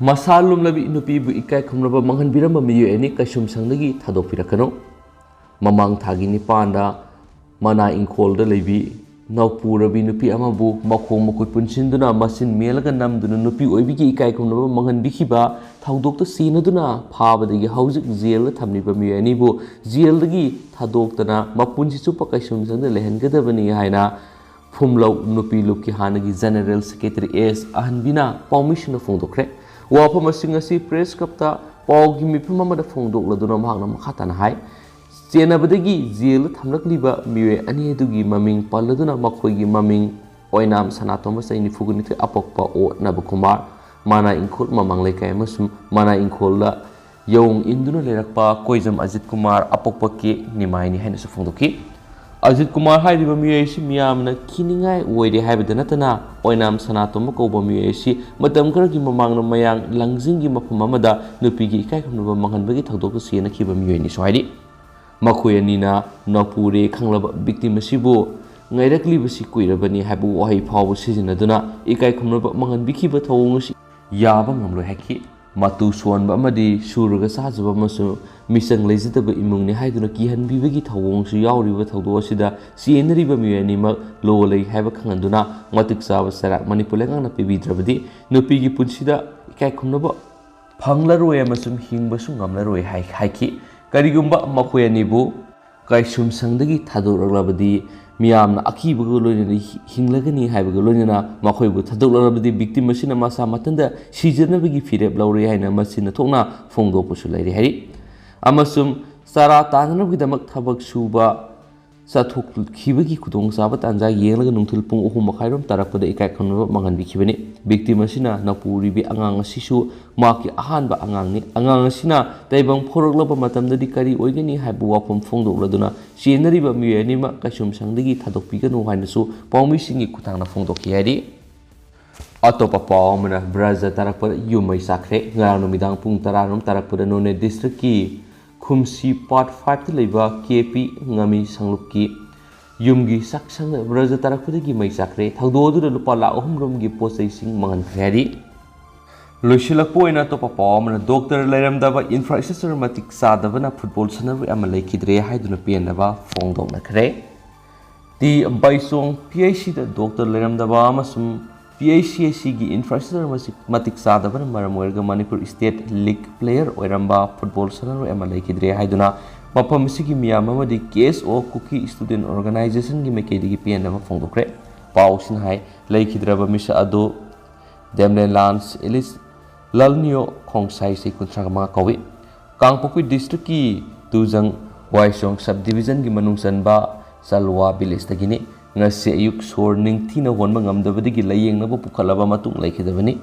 ꯃꯁꯥ ꯂꯨꯝꯂꯕꯤ ꯅꯨꯄꯤꯕꯨ ꯏꯀꯥꯏ ꯈꯨꯝꯅꯕ ꯃꯥꯡꯍꯟꯕꯤꯔꯝꯕ ꯃꯤꯑꯣꯏ ꯑꯅꯤ ꯀꯩꯁꯨꯝꯁꯪꯗꯒꯤ ꯊꯥꯗꯣꯛꯄꯤꯔꯛꯀꯅꯨ꯫ ꯃꯃꯥꯡ ꯊꯥꯒꯤ ꯅꯤꯄꯥꯟꯗ ꯃꯅꯥ ꯏꯪꯈꯣꯜꯗ ꯂꯩꯕꯤ ꯅꯧꯄꯨꯔꯕꯤ ꯅꯨꯄꯤ ꯑꯃꯕꯨ ꯃꯈꯣꯡ ꯃꯈꯨꯠ ꯄꯨꯟꯁꯤꯟꯗꯨꯅ ꯃꯆꯤꯟ ꯃꯦꯜꯂꯒ ꯅꯝꯗꯨꯅ ꯅꯨꯄꯤ ꯑꯣꯏꯕꯤꯒꯤ ꯏꯀꯥꯏ ꯈꯨꯝꯅꯕ ꯃꯥꯡꯍꯟꯕꯤꯈꯤꯕ ꯊꯧꯗꯣꯛꯇ ꯆꯦꯟꯅꯗꯨꯅ ꯐꯥꯕꯗꯒꯤ ꯍꯧꯖꯤꯛ ꯖꯦꯜꯗ ꯊꯝꯂꯤꯕ ꯃꯤꯑꯣꯏ ꯑꯅꯤꯕꯨ ꯖꯦꯜꯗꯒꯤ ꯊꯥꯗꯣꯛꯇꯅ ꯃꯄꯨꯟꯁꯤ ꯆꯨꯞꯄ ꯀꯩꯁꯨꯝꯁꯪꯗ ꯂꯩꯍꯟꯒꯗꯕꯅꯤ ꯍꯥꯏꯅ ꯐꯨꯝꯂꯧ ꯅꯨꯄꯤ ꯂꯨꯞꯀꯤ ꯍꯥꯟꯅꯒꯤ General Secretary ꯑꯦꯁ ꯑꯍꯟꯕꯤꯅ ꯄꯥꯎꯃꯤꯁꯤꯡꯗ ꯐꯣꯡꯗꯣꯛꯈ꯭ꯔꯦ꯫ ꯋꯥꯐꯝꯁꯤꯡ ꯑꯁꯤ Press Clubꯇ ꯄꯥꯎꯒꯤ ꯃꯤꯐꯝ ꯑꯃꯗ ꯐꯣꯡꯗꯣꯛꯂꯗꯨꯅ ꯃꯍꯥꯛꯅ ꯃꯈꯥ ꯇꯥꯅ ꯍꯥꯏ, ꯆꯦꯟꯅꯕꯗꯒꯤ ꯖꯦꯜꯗ ꯊꯝꯂꯛꯂꯤꯕ ꯃꯤꯑꯣꯏ ꯑꯅꯤ ꯑꯗꯨꯒꯤ ꯃꯃꯤꯡ ꯄꯜꯂꯗꯨꯅ ꯃꯈꯣꯏꯒꯤ ꯃꯃꯤꯡ ꯑꯣꯏꯅꯥꯝ ꯁꯅꯥꯇꯣꯝꯕ, ꯆꯍꯤ ꯅꯤꯐꯨꯒ ꯅꯤꯊꯣꯏ, ꯑꯄꯣꯛꯄ ꯑꯣ ꯅꯕꯀꯨꯃꯥꯔ, ꯃꯅꯥ ꯏꯪꯈꯣꯜ ꯃꯃꯥꯡ ꯂꯩꯀꯥꯏ ꯑꯃꯁꯨꯡ ꯃꯅꯥ ꯏꯪꯈꯣꯜꯗ ꯌꯥꯑꯣꯡ ꯏꯟꯗꯨꯅ ꯂꯩꯔꯛꯄ ꯀꯣꯏꯖꯝ ꯑꯖꯤꯠ ꯀꯨꯃꯥꯔ, ꯑꯄꯣꯛꯄ ꯀꯦ ꯅꯤꯃꯥꯏꯅꯤ ꯍꯥꯏꯅꯁꯨ ꯐꯣꯡꯗꯣꯛꯈꯤ꯫ ꯑꯖꯤꯠ ꯀꯨꯃꯥꯔ ꯍꯥꯏꯔꯤꯕ ꯃꯤꯑꯣꯏ ꯑꯁꯤ ꯃꯤꯌꯥꯝꯅ ꯀꯤꯅꯤꯡꯉꯥꯏ ꯑꯣꯏꯔꯦ ꯍꯥꯏꯕꯗ ꯅꯠꯇꯅ, ꯑꯣꯏꯅꯥꯝ ꯁꯅꯥꯇꯣꯝꯕ ꯀꯧꯕ ꯃꯤꯑꯣꯏ ꯑꯁꯤ ꯃꯇꯝ ꯈꯔꯒꯤ ꯃꯃꯥꯡꯗ ꯃꯌꯥꯡ ꯂꯥꯡꯖꯤꯡꯒꯤ ꯃꯐꯝ ꯑꯃꯗ ꯅꯨꯄꯤꯒꯤ ꯏꯀꯥꯏ ꯈꯨꯝꯅꯕ ꯃꯥꯡꯍꯟꯕꯒꯤ ꯊꯧꯗꯣꯛꯇ ꯆꯦꯟꯅꯈꯤꯕ ꯃꯤꯑꯣꯏꯅꯤꯁꯨ ꯍꯥꯏꯔꯤ꯫ ꯃꯈꯣꯏ ꯑꯅꯤꯅ ꯅꯧꯄꯨꯔꯦ ꯈꯪꯂꯕ victim ꯑꯁꯤꯕꯨ ꯉꯥꯏꯔꯛꯂꯤꯕꯁꯤ ꯀꯨꯏꯔꯕꯅꯤ ꯍꯥꯏꯕ ꯋꯥꯍꯩ ꯐꯥꯎꯕ ꯁꯤꯖꯤꯟꯅꯗꯨꯅ ꯏꯀꯥꯏ ꯈꯨꯝꯅꯕ ꯃꯥꯡꯍꯟꯕꯤꯈꯤꯕ ꯊꯧꯑꯣꯡ ꯑꯁꯤ ꯌꯥꯕ ꯉꯝꯂꯣꯏ ꯍꯥꯏꯈꯤ꯫ ꯃꯇꯨ ꯁꯣꯟꯕ ꯑꯃꯗꯤ ꯁꯨꯔꯒ ꯆꯥꯖꯕ ꯑꯃꯁꯨꯡ ꯃꯤꯆꯪ ꯂꯩꯖꯗꯕ ꯏꯃꯨꯡꯅꯤ ꯍꯥꯏꯗꯨꯅ ꯀꯤꯍꯟꯕꯤꯕꯒꯤ ꯊꯧꯑꯣꯡꯁꯨ ꯌꯥꯎꯔꯤꯕ ꯊꯧꯗꯣꯛ ꯑꯁꯤꯗ ꯆꯦꯟꯅꯔꯤꯕ ꯃꯤꯑꯣꯏ ꯑꯅꯤꯃꯛ ꯂꯣ ꯂꯩ ꯍꯥꯏꯕ ꯈꯪꯍꯟꯗꯨꯅ ꯃꯇꯤꯛ ꯆꯥꯕ ꯆꯩꯔꯥꯛ ꯃꯅꯤꯄꯨꯔ ꯂꯩꯉꯥꯛꯅ ꯄꯤꯕꯤꯗ꯭ꯔꯕꯗꯤ ꯅꯨꯄꯤꯒꯤ ꯄꯨꯟꯁꯤꯗ ꯏꯀꯥꯏ ꯈꯨꯝꯅꯕ ꯐꯪꯂꯔꯣꯏ ꯑꯃꯁꯨꯡ ꯍꯤꯡꯕꯁꯨ ꯉꯝꯂꯔꯣꯏ ꯍꯥꯏ-, ꯍꯥꯏꯈꯤ꯫ ꯀꯔꯤꯒꯨꯝꯕ ꯃꯈꯣꯏ ꯑꯅꯤꯕꯨ ꯀꯥꯏꯁꯨꯝꯁꯪꯗꯒꯤ ꯊꯥꯗꯣꯔꯛꯂꯕꯗꯤ ꯃꯤꯌꯥꯝꯅ ꯑꯀꯤꯕꯒ ꯂꯣꯏꯅꯅ ꯍꯤ-, ꯍꯤꯡꯂꯒꯅꯤ ꯍꯥꯏꯕꯒ ꯂꯣꯏꯅꯅ ꯃꯈꯣꯏꯕꯨ ꯊꯥꯗꯣꯛꯂꯕꯗꯤ victim ꯑꯁꯤꯅ ꯃꯁꯥ ꯃꯊꯟꯇ ꯁꯤꯖꯅꯕꯒꯤ ꯐꯤꯔꯦꯞ ꯂꯧꯔꯦ ꯍꯥꯏꯅ ꯃꯁꯤꯅ ꯊꯣꯛꯅ ꯐꯣꯡꯗꯣꯛꯄꯁꯨ ꯂꯩꯔꯦ ꯍꯥꯏꯔꯤ꯫ ꯑꯃꯁꯨꯡ ꯆꯥꯔꯥ ꯇꯥꯟꯅꯅꯕꯒꯤꯗꯃꯛ ꯊꯕꯛ ꯁꯨꯕ ꯆꯠꯊꯣꯛꯈꯤꯕꯒꯤ ꯈꯨꯗꯣꯡꯆꯥꯕ ꯇꯥꯟꯖꯥ ꯌꯦꯡꯂꯒ ꯅꯨꯡꯊꯤꯜ ꯄꯨꯡ ꯑꯍꯨꯝ ꯃꯈꯥꯏꯔꯣꯝ ꯇꯥꯔꯛꯄꯗ ꯏꯀꯥꯏ ꯈꯨꯝꯅꯕ ꯃꯥꯡꯍꯟꯕꯤꯈꯤꯕꯅꯤ꯫ Victim ꯑꯁꯤꯅ ꯅꯄꯨꯔꯤꯕꯤ ꯑꯉꯥꯡ ꯑꯁꯤꯁꯨ ꯃꯍꯥꯛꯀꯤ ꯑꯍꯥꯟꯕ ꯑꯉꯥꯡꯅꯤ꯫ ꯑꯉꯥꯡ ꯑꯁꯤꯅ ꯇꯥꯏꯕꯪ ꯐꯥꯎꯔꯛꯂꯕ ꯃꯇꯝꯗꯗꯤ ꯀꯔꯤ ꯑꯣꯏꯒꯅꯤ ꯍꯥꯏꯕ ꯋꯥꯐꯝ ꯐꯣꯡꯗꯣꯛꯂꯗꯨꯅ ꯆꯦꯟꯅꯔꯤꯕ ꯃꯤꯑꯣꯏ ꯑꯅꯤꯃꯛ ꯀꯩꯁꯨꯝꯁꯪꯗꯒꯤ ꯊꯥꯗꯣꯛꯄꯤꯒꯅꯨ ꯍꯥꯏꯅꯁꯨ ꯄꯥꯎꯃꯤꯁꯤꯡꯒꯤ ꯈꯨꯠꯊꯥꯡꯗ ꯐꯣꯡꯗꯣꯛꯈꯤ ꯍꯥꯏꯔꯤ꯫ ꯑꯇꯣꯞꯄ ꯄꯥꯎ ꯑꯃꯅ, ꯕ꯭ꯔꯖ ꯇꯥꯔꯛꯄꯗ ꯌꯨꯝ ꯃꯩ ꯆꯥꯛꯈ꯭ꯔꯦ꯫ ꯉꯔꯥꯡ ꯅꯨꯃꯤꯗꯥꯡ ꯄꯨꯡ ꯇꯔꯥꯔꯣꯝ ꯇꯥꯔꯛꯄꯗ ꯅꯣꯅꯦ district ꯀꯤ ꯈꯨꯝꯁꯤ part five ꯇ ꯂꯩꯕ ꯀꯦ ꯄꯤ ꯉꯥꯃꯤ ꯁꯪꯂꯨꯞꯀꯤ ꯌꯨꯝꯒꯤ ꯆꯥꯛꯁꯪꯗ ꯕ꯭ꯔꯖ ꯇꯥꯔꯛꯄꯗꯒꯤ ꯃꯩ ꯆꯥꯛꯈ꯭ꯔꯦ꯫ ꯊꯧꯗꯣꯛ ꯑꯗꯨꯗ ꯂꯨꯄꯥ ꯂꯥꯈ ꯑꯍꯨꯝ ꯔꯣꯝꯒꯤ ꯄꯣꯠ ꯆꯩꯁꯤꯡ ꯃꯥꯡꯍꯟꯈ꯭ꯔꯦ ꯍꯥꯏꯔꯤ꯫ ꯂꯣꯏꯁꯤꯜꯂꯛꯄ ꯑꯣꯏꯅ ꯑꯇꯣꯞꯄ ꯄꯥꯎ ꯑꯃꯅ, ꯗꯣꯛꯇꯔ ꯂꯩꯔꯝꯗꯕ, infrastructure ꯃꯇꯤꯛ ꯆꯥꯗꯕꯅ ꯐꯨꯠꯕꯣꯜ ꯁꯥꯟꯅꯔꯣꯏ ꯑꯃ ꯂꯩꯈꯤꯗ꯭ꯔꯦ ꯍꯥꯏꯗꯨꯅ ꯄꯦꯟꯅꯕ ꯐꯣꯡꯗꯣꯛꯅꯈ꯭ꯔꯦ꯫ ꯇꯤ ꯕꯥꯏꯆꯣꯡ ꯄꯤ ꯑꯩꯆ ꯁꯤꯗ ꯗꯣꯛꯇꯔ ꯂꯩꯔꯝꯗꯕ ꯑꯃꯁꯨꯡ ꯄꯤ ꯑꯩꯆ ꯁꯤ ꯑꯁꯤꯒꯤ infrastructure ꯃꯁꯤ ꯃꯇꯤꯛ ꯆꯥꯗꯕꯅ ꯃꯔꯝ ꯑꯣꯏꯔꯒ ꯃꯅꯤꯄꯨꯔ state league player ꯑꯣꯏꯔꯝꯕ ꯐꯨꯠꯕꯣꯜ ꯁꯥꯟꯅꯔꯣꯏ ꯑꯃ ꯂꯩꯈꯤꯗ꯭ꯔꯦ ꯍꯥꯏꯗꯨꯅ ꯃꯐꯝ ꯑꯁꯤꯒꯤ ꯃꯤꯌꯥꯝ ꯑꯃꯗꯤ ꯀꯦ ꯑꯦꯁ ꯑꯣ ꯀꯨꯀꯤ student organization ꯒꯤ ꯃꯥꯏꯀꯩꯗꯒꯤ ꯄꯦꯟꯗꯕ ꯐꯣꯡꯗꯣꯛꯈ꯭ꯔꯦ꯫ ꯄꯥꯎꯁꯤꯅ ꯍꯥꯏ, ꯂꯩꯈꯤꯗ꯭ꯔꯕ ꯃꯤꯁꯛ ꯑꯗꯨ ꯗꯦꯝꯂꯦꯟꯂꯥꯟ ꯑꯦꯂꯤꯁ ꯂꯥꯜꯅꯤꯌꯣ ꯈꯣꯡꯁꯥꯏ, ꯆꯍꯤ ꯀꯨꯟꯊ꯭ꯔꯥ ꯃꯉꯥ ꯀꯧꯏ꯫ ꯀꯥꯡꯄꯣꯛꯄꯤ district ꯀꯤ ꯇꯨꯖꯪ ꯋꯥꯏꯁꯣꯡ sub division ꯒꯤ ꯃꯅꯨꯡ ꯆꯟꯕ ꯆꯜꯋꯥ village ꯇꯒꯤꯅꯤ꯫ ꯉꯁꯤ ꯑꯌꯨꯛ ꯁꯣꯔ ꯅꯤꯡꯊꯤꯅ ꯍꯣꯟꯕ ꯉꯝꯗꯕꯗꯒꯤ ꯂꯥꯌꯦꯡꯅꯕ ꯄꯨꯈꯠꯂꯕ ꯃꯇꯨꯡ ꯂꯩꯈꯤꯗꯕꯅꯤ꯫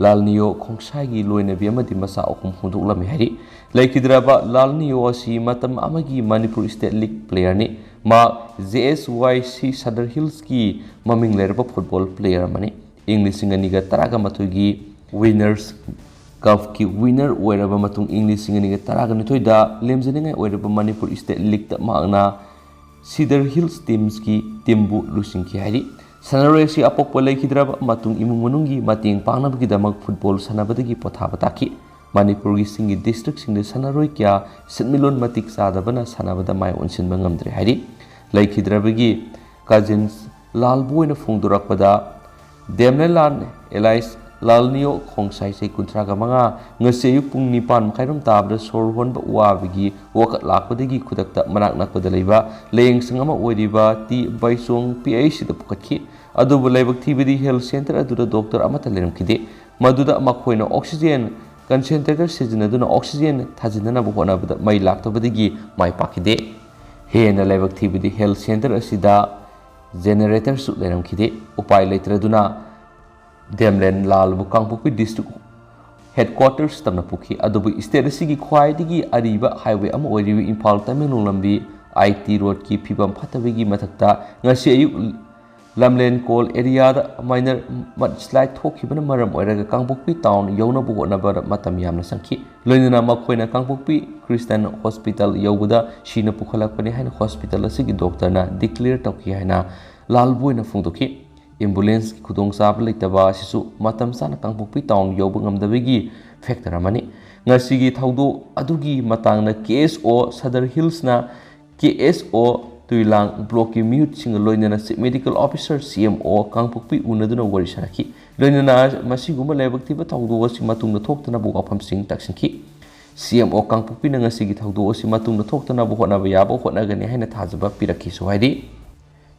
ꯂꯥꯜꯅꯤꯌꯣ ꯈꯣꯡꯁꯥꯏꯒꯤ ꯂꯣꯏꯅꯕꯤ ꯑꯃꯗꯤ ꯃꯆꯥ ꯑꯍꯨꯝ ꯍꯧꯗꯣꯛꯂꯝꯃꯤ ꯍꯥꯏꯔꯤ꯫ ꯂꯩꯈꯤꯗ꯭ꯔꯕ ꯂꯥꯜꯅꯤꯌꯣ ꯑꯁꯤ ꯃꯇꯝ ꯑꯃꯒꯤ ꯃꯅꯤꯄꯨꯔ state league player ꯅꯤ꯫ ꯃꯍꯥꯛ J S Y C Sadar Hills ꯀꯤ ꯃꯃꯤꯡ ꯂꯩꯔꯕ ꯐꯨꯠꯕꯣꯜ player ꯑꯃꯅꯤ꯫ ꯏꯪ ꯂꯤꯁꯤꯡ ꯑꯅꯤꯒ ꯇꯔꯥꯒ ꯃꯥꯊꯣꯏꯒꯤ Winners Cup ꯀꯤ winner ꯑꯣꯏꯔꯕ ꯃꯇꯨꯡ, ꯏꯪ ꯂꯤꯁꯤꯡ ꯑꯅꯤꯒ ꯇꯔꯥꯒ ꯅꯤꯊꯣꯏꯗ ꯂꯦꯝꯖꯅꯤꯡꯉꯥꯏ ꯑꯣꯏꯔꯕ ꯃꯅꯤꯄꯨꯔ state league ꯇ ꯃꯍꯥꯛꯅ Sadar Hills teams ꯀꯤ team ꯕꯨ ꯂꯨꯆꯤꯡꯈꯤ ꯍꯥꯏꯔꯤ꯫ ꯁꯥꯟꯅꯔꯣꯏ ꯑꯁꯤ ꯑꯄꯣꯛꯄ ꯂꯩꯈꯤꯗ꯭ꯔꯕ ꯃꯇꯨꯡ ꯏꯃꯨꯡ ꯃꯅꯨꯡꯒꯤ ꯃꯇꯦꯡ ꯄꯥꯡꯅꯕꯒꯤꯗꯃꯛ ꯐꯨꯠꯕꯣꯜ ꯁꯥꯟꯅꯕꯗꯒꯤ ꯄꯣꯊꯥꯕ ꯇꯥꯈꯤ꯫ ꯃꯅꯤꯄꯨꯔꯒꯤ ꯆꯤꯡꯒꯤ district ꯁꯤꯡꯗ ꯁꯥꯟꯅꯔꯣꯏ ꯀꯌꯥ ꯁꯦꯟꯃꯤꯠꯂꯣꯟ ꯃꯇꯤꯛ ꯆꯥꯗꯕꯅ ꯁꯥꯟꯅꯕꯗ ꯃꯥꯏ ꯑꯣꯟꯁꯤꯟꯕ ꯉꯝꯗ꯭ꯔꯦ ꯍꯥꯏꯔꯤ꯫ ꯂꯩꯈꯤꯗ꯭ꯔꯕꯒꯤ cousins ꯂꯥꯜꯕꯨ ꯑꯣꯏꯅ ꯐꯣꯡꯗꯣꯔꯛꯄꯗ, ꯗꯦꯝꯂꯦꯟꯂꯥꯟ ꯑꯦꯂꯥꯏꯁ ꯂꯥꯜꯅꯤꯌꯣ ꯈꯣꯡꯁꯥꯏ ꯆꯍꯤ ꯀꯨꯟꯊ꯭ꯔꯥꯒ ꯃꯉꯥ ꯉꯁꯤ ꯑꯌꯨꯛ ꯄꯨꯡ ꯅꯤꯄꯥꯟ ꯃꯈꯥꯏꯔꯣꯝ ꯇꯥꯕꯗ ꯁꯣꯔ ꯍꯣꯟꯕ ꯋꯥꯕꯒꯤ ꯋꯥꯀꯠ ꯂꯥꯛꯄꯗꯒꯤ ꯈꯨꯗꯛꯇ ꯃꯅꯥꯛ ꯅꯛꯄꯗ ꯂꯩꯕ ꯂꯥꯌꯦꯡꯁꯪ ꯑꯃ ꯑꯣꯏꯔꯤꯕ ꯇꯤ ꯕꯥꯏꯆꯣꯡ ꯄꯤ ꯑꯩꯆ ꯁꯤꯗ ꯄꯨꯈꯠꯈꯤ꯫ ꯑꯗꯨꯕꯨ ꯂꯥꯏꯕꯛ ꯊꯤꯕꯗꯤ health centre ꯑꯗꯨꯗ doctor ꯑꯃꯠꯇ ꯂꯩꯔꯝꯈꯤꯗꯦ꯫ ꯃꯗꯨꯗ ꯃꯈꯣꯏꯅ oxygen concentrator ꯁꯤꯖꯤꯟꯅꯗꯨꯅ oxygen ꯊꯥꯖꯤꯟꯅꯅꯕ ꯍꯣꯠꯅꯕꯗ ꯃꯩ ꯂꯥꯛꯇꯕꯗꯒꯤ ꯃꯥꯏ ꯄꯥꯛꯈꯤꯗꯦ꯫ ꯍꯦꯟꯅ ꯂꯥꯏꯕꯛ ꯊꯤꯕꯗꯤ health centre ꯑꯁꯤꯗ generatorꯁꯨ ꯂꯩꯔꯝꯈꯤꯗꯦ꯫ ꯎꯄꯥꯏ ꯂꯩꯇ꯭ꯔꯗꯨꯅ ꯗꯦꯝꯂꯦꯟ ꯂꯥꯜꯕꯨ ꯀꯥꯡꯄꯣꯛꯄꯤ district headquarters ꯇꯝꯅ ꯄꯨꯈꯤ꯫ ꯑꯗꯨꯕꯨ state ꯑꯁꯤꯒꯤ ꯈ꯭ꯋꯥꯏꯗꯒꯤ ꯑꯔꯤꯕ highway ꯑꯃ ꯑꯣꯏꯔꯤꯕ ꯏꯝꯐꯥꯜ ꯇꯃꯦꯡꯂꯣꯡ ꯂꯝꯕꯤ, I T roadꯀꯤ ꯐꯤꯕꯝ ꯐꯠꯇꯕꯒꯤ ꯃꯊꯛꯇ ꯉꯁꯤ ꯑꯌꯨꯛ ꯂꯝꯂꯦꯟ ꯀꯣꯜ areaꯗ minor mudslide ꯊꯣꯛꯈꯤꯕꯅ ꯃꯔꯝ ꯑꯣꯏꯔꯒ ꯀꯥꯡꯄꯣꯛꯄꯤ town ꯌꯧꯅꯕ ꯍꯣꯠꯅꯕꯗ ꯃꯇꯝ ꯌꯥꯝꯅ ꯆꯪꯈꯤ꯫ ꯂꯣꯏꯅꯅ ꯃꯈꯣꯏꯅ ꯀꯥꯡꯄꯣꯛꯄꯤ Christian Hospital ꯌꯧꯕꯗ ꯁꯤꯅ ꯄꯨꯈꯠꯂꯛꯄꯅꯤ ꯍꯥꯏꯅ hospital ꯑꯁꯤꯒꯤ doctorꯅ declare ꯇꯧꯈꯤ ꯍꯥꯏꯅ ꯂꯥꯜꯕꯨ ꯑꯣꯏꯅ ꯐꯣꯡꯗꯣꯛꯈꯤ꯫ Ambulanceꯀꯤ ꯈꯨꯗꯣꯡꯆꯥꯕ ꯂꯩꯇꯕ ꯑꯁꯤꯁꯨ ꯃꯇꯝ ꯆꯥꯅ ꯀꯥꯡꯄꯣꯛꯄꯤ town ꯌꯧꯕ ꯉꯝꯗꯕꯒꯤ factor ꯑꯃꯅꯤ꯫ ꯉꯁꯤꯒꯤ ꯊꯧꯗꯣꯛ ꯑꯗꯨꯒꯤ ꯃꯇꯥꯡꯗ K S O Sadar Hillsꯅ K S O ꯇꯨꯏꯂꯥꯡ blockꯀꯤ ꯃꯤꯍꯨꯠꯁꯤꯡꯒ ꯂꯣꯏꯅꯅ Chief Medical Officer, C M O ꯀꯥꯡꯄꯣꯛꯄꯤ ꯎꯅꯗꯨꯅ ꯋꯥꯔꯤ ꯁꯥꯅꯈꯤ꯫ ꯂꯣꯏꯅꯅ ꯃꯁꯤꯒꯨꯝꯕ ꯂꯥꯏꯕꯛ ꯊꯤꯕ ꯊꯧꯗꯣꯛ ꯑꯁꯤ ꯃꯇꯨꯡꯗ ꯊꯣꯛꯇꯅꯕ ꯋꯥꯐꯝꯁꯤꯡ ꯇꯥꯛꯁꯤꯟꯈꯤ꯫ C M O ꯀꯥꯡꯄꯣꯛꯄꯤꯅ ꯉꯁꯤꯒꯤ ꯊꯧꯗꯣꯛ ꯑꯁꯤ ꯃꯇꯨꯡꯗ ꯊꯣꯛꯇꯅꯕ ꯍꯣꯠꯅꯕ ꯌꯥꯕ ꯍꯣꯠꯅꯒꯅꯤ ꯍꯥꯏꯅ ꯊꯥꯖꯕ ꯄꯤꯔꯛꯈꯤꯁꯨ ꯍꯥꯏꯔꯤ꯫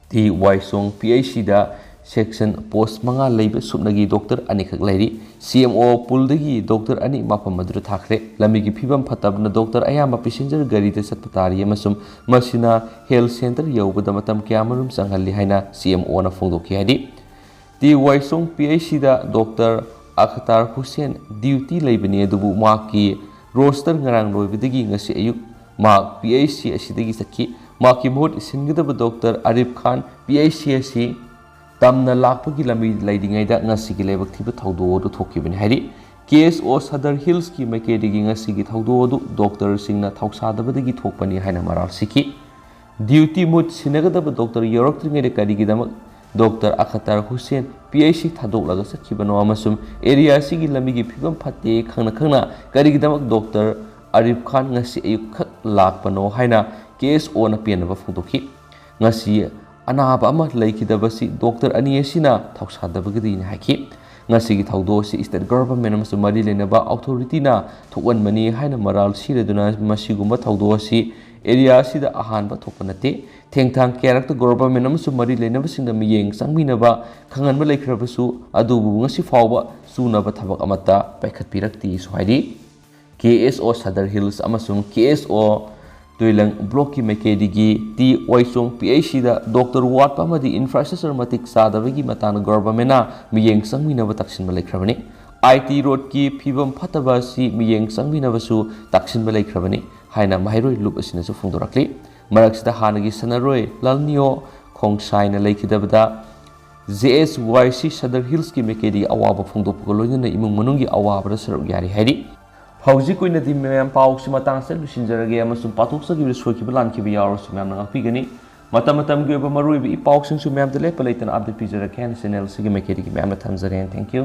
ꯇꯤ ꯋꯥꯏꯁꯣꯡ P H Cꯗ section post ꯃꯉꯥ ꯂꯩꯕ ꯁꯨꯞꯅꯒꯤ doctor ꯑꯅꯤꯈꯛ ꯂꯩꯔꯤ꯫ C M O poolꯗꯒꯤ doctor ꯑꯅꯤ ꯃꯐꯝ ꯑꯗꯨꯗ ꯊꯥꯈ꯭ꯔꯦ꯫ ꯂꯝꯕꯤꯒꯤ ꯐꯤꯕꯝ ꯐꯠꯇꯕꯅ doctor ꯑꯌꯥꯝꯕ passenger ꯒꯥꯔꯤꯗ ꯆꯠꯄ ꯇꯥꯔꯤ ꯑꯃꯁꯨꯡ ꯃꯁꯤꯅ health centre ꯌꯧꯕꯗ ꯃꯇꯝ ꯀꯌꯥꯃꯔꯨꯝ ꯆꯪꯍꯜꯂꯤ ꯍꯥꯏꯅ C M Oꯅ ꯐꯣꯡꯗꯣꯛꯈꯤ ꯍꯥꯏꯔꯤ꯫ ꯇꯤ ꯋꯥꯏꯁꯣꯡ P H Cꯗ doctor ꯑꯈꯇꯥꯔ ꯍꯨꯁꯦꯟ duty ꯂꯩꯕꯅꯤ, ꯑꯗꯨꯕꯨ ꯃꯍꯥꯛꯀꯤ roster ꯉꯔꯥꯡ ꯂꯣꯏꯕꯗꯒꯤ ꯉꯁꯤ ꯑꯌꯨꯛ ꯃꯍꯥꯛ P H C ꯑꯁꯤꯗꯒꯤ ꯆꯠꯈꯤ꯫ ꯃꯍꯥꯛꯀꯤ ꯃꯍꯨꯠ ꯁꯤꯟꯒꯗꯕ doctor ꯑꯔꯤꯐ ꯈꯥꯟ P H C ꯑꯁꯤ ꯇꯝꯅ ꯂꯥꯛꯄꯒꯤ ꯂꯝꯕꯤ ꯂꯩꯔꯤꯉꯩꯗ ꯉꯁꯤꯒꯤ ꯂꯥꯏꯕꯛ ꯊꯤꯕ ꯊꯧꯗꯣꯛ ꯑꯗꯨ ꯊꯣꯛꯈꯤꯕꯅꯤ ꯍꯥꯏꯔꯤ꯫ K S O Sadar Hillsꯀꯤ ꯃꯥꯏꯀꯩꯗꯒꯤ ꯉꯁꯤꯒꯤ ꯊꯧꯗꯣꯛ ꯑꯗꯨ doctorꯁꯤꯡꯅ ꯊꯧꯁꯥꯗꯕꯗꯒꯤ ꯊꯣꯛꯄꯅꯤ ꯍꯥꯏꯅ ꯃꯔꯥꯜ ꯁꯤꯈꯤ꯫ Duty ꯃꯍꯨꯠ ꯁꯤꯟꯅꯒꯗꯕ doctor ꯌꯧꯔꯛꯇ꯭ꯔꯤꯉꯩꯗ ꯀꯔꯤꯒꯤꯗꯃꯛ doctor Akhtar Hussain P H C ꯊꯥꯗꯣꯛꯂꯒ ꯆꯠꯈꯤꯕꯅꯣ ꯑꯃꯁꯨꯡ area ꯑꯁꯤꯒꯤ ꯂꯝꯕꯤꯒꯤ ꯐꯤꯕꯝ ꯐꯠꯇꯦ ꯈꯪꯅ ꯈꯪꯅ ꯀꯔꯤꯒꯤꯗꯃꯛ doctor ꯑꯔꯤꯐ ꯈꯥꯟ ꯉꯁꯤ ꯑꯌꯨꯛꯈꯛ ꯂꯥꯛꯄꯅꯣ ꯍꯥꯏꯅ K S Oꯅ ꯄꯦꯟꯅꯕ ꯐꯣꯡꯗꯣꯛꯈꯤ꯫ ꯉꯁꯤ ꯑꯅꯥꯕ ꯑꯃ ꯂꯩꯈꯤꯗꯕꯁꯤ doctor ꯑꯅꯤ ꯑꯁꯤꯅ ꯊꯧꯁꯥꯗꯕꯒꯤꯗꯤꯅꯤ ꯍꯥꯏꯈꯤ꯫ ꯉꯁꯤꯒꯤ ꯊꯧꯗꯣꯛ ꯑꯁꯤ state government ꯑꯃꯁꯨꯡ ꯃꯔꯤ ꯂꯩꯅꯕ authorityꯅ ꯊꯣꯛꯍꯟꯕꯅꯤ ꯍꯥꯏꯅ ꯃꯔꯥꯜ ꯁꯤꯔꯗꯨꯅ ꯃꯁꯤꯒꯨꯝꯕ ꯊꯧꯗꯣꯛ ꯑꯁꯤ area ꯑꯁꯤꯗ ꯑꯍꯥꯟꯕ ꯊꯣꯛꯄ ꯅꯠꯇꯦ꯫ ꯊꯦꯡꯊꯥꯡ ꯀꯌꯥꯔꯛꯇ government ꯑꯃꯁꯨꯡ ꯃꯔꯤ ꯂꯩꯅꯕꯁꯤꯡꯗ ꯃꯤꯠꯌꯦꯡ ꯆꯪꯃꯤꯟꯅꯕ ꯈꯪꯍꯟꯕ ꯂꯩꯈ꯭ꯔꯕꯁꯨ, ꯑꯗꯨꯕꯨ ꯉꯁꯤ ꯐꯥꯎꯕ ꯆꯨꯅꯕ ꯊꯕꯛ ꯑꯃꯠꯇ ꯄꯥꯏꯈꯠꯄꯤꯔꯛꯇꯦꯁꯨ ꯍꯥꯏꯔꯤ꯫ K S O Sadar Hills ꯑꯃꯁꯨꯡ K S O ꯇꯨꯏꯂꯪ blockꯀꯤ ꯃꯥꯏꯀꯩꯗꯒꯤ ꯇꯤ ꯑꯣꯏꯆꯣꯡ P H Cꯗ doctor ꯋꯥꯠꯄ ꯑꯃꯗꯤ infrastructure ꯃꯇꯤꯛ ꯆꯥꯗꯕꯒꯤ ꯃꯇꯥꯡꯗ governmentꯅ ꯃꯤꯠꯌꯦꯡ ꯆꯪꯃꯤꯟꯅꯕ ꯇꯥꯛꯁꯤꯟꯕ ꯂꯩꯈ꯭ꯔꯕꯅꯤ꯫ I T roadꯀꯤ ꯐꯤꯕꯝ ꯐꯠꯇꯕ ꯑꯁꯤ ꯃꯤꯠꯌꯦꯡ ꯆꯪꯃꯤꯟꯅꯕꯁꯨ ꯇꯥꯛꯁꯤꯟꯕ ꯂꯩꯈ꯭ꯔꯕꯅꯤ ꯍꯥꯏꯅ ꯃꯍꯩꯔꯣꯏ ꯂꯨꯞ ꯑꯁꯤꯅꯁꯨ ꯐꯣꯡꯗꯣꯔꯛꯂꯤ꯫ ꯃꯔꯛꯁꯤꯗ ꯍꯥꯟꯅꯒꯤ ꯁꯥꯟꯅꯔꯣꯏ ꯂꯜꯅꯤꯌꯣ ꯈꯣꯡꯁꯥꯏꯅ ꯂꯩꯈꯤꯗꯕꯗ J S Y C Sadar Hillsꯀꯤ ꯃꯥꯏꯀꯩꯗꯒꯤ ꯑꯋꯥꯕ ꯐꯣꯡꯗꯣꯛꯄꯒ ꯂꯣꯏꯅꯅ ꯏꯃꯨꯡ ꯃꯅꯨꯡꯒꯤ ꯑꯋꯥꯕꯗ ꯁꯔꯨꯛ ꯌꯥꯔꯤ ꯍꯥꯏꯔꯤ꯫ ꯍꯧꯖꯤꯛ ꯑꯣꯏꯅꯗꯤ ꯃꯌꯥꯝ ꯄꯥꯎꯁꯤ ꯃꯇꯥꯡꯁꯤꯗ ꯂꯣꯏꯁꯤꯟꯖꯔꯒꯦ ꯑꯃꯁꯨꯡ ꯄꯥꯊꯣꯛꯆꯈꯤꯕꯗ ꯁꯣꯏꯈꯤꯕ ꯂꯥꯟꯈꯤꯕ ꯌꯥꯎꯔꯁꯨ ꯃꯌꯥꯝꯅ ꯉꯥꯛꯄꯤꯒꯅꯤ꯫ ꯃꯇꯝ ꯃꯇꯝꯒꯤ ꯑꯣꯏꯕ ꯃꯔꯨꯑꯣꯏꯕ ꯏ ꯄꯥꯎꯁꯤꯡꯁꯨ ꯃꯌꯥꯝꯗ ꯂꯦꯞꯄ ꯂꯩꯇꯅ update ꯄꯤꯖꯔꯛꯀꯦ ꯍꯥꯏꯅ channel ꯑꯁꯤꯒꯤ ꯃꯥꯏꯀꯩꯗꯒꯤ ꯃꯌꯥꯝꯅ ꯊꯝꯖꯔꯦ꯫ Thank you꯫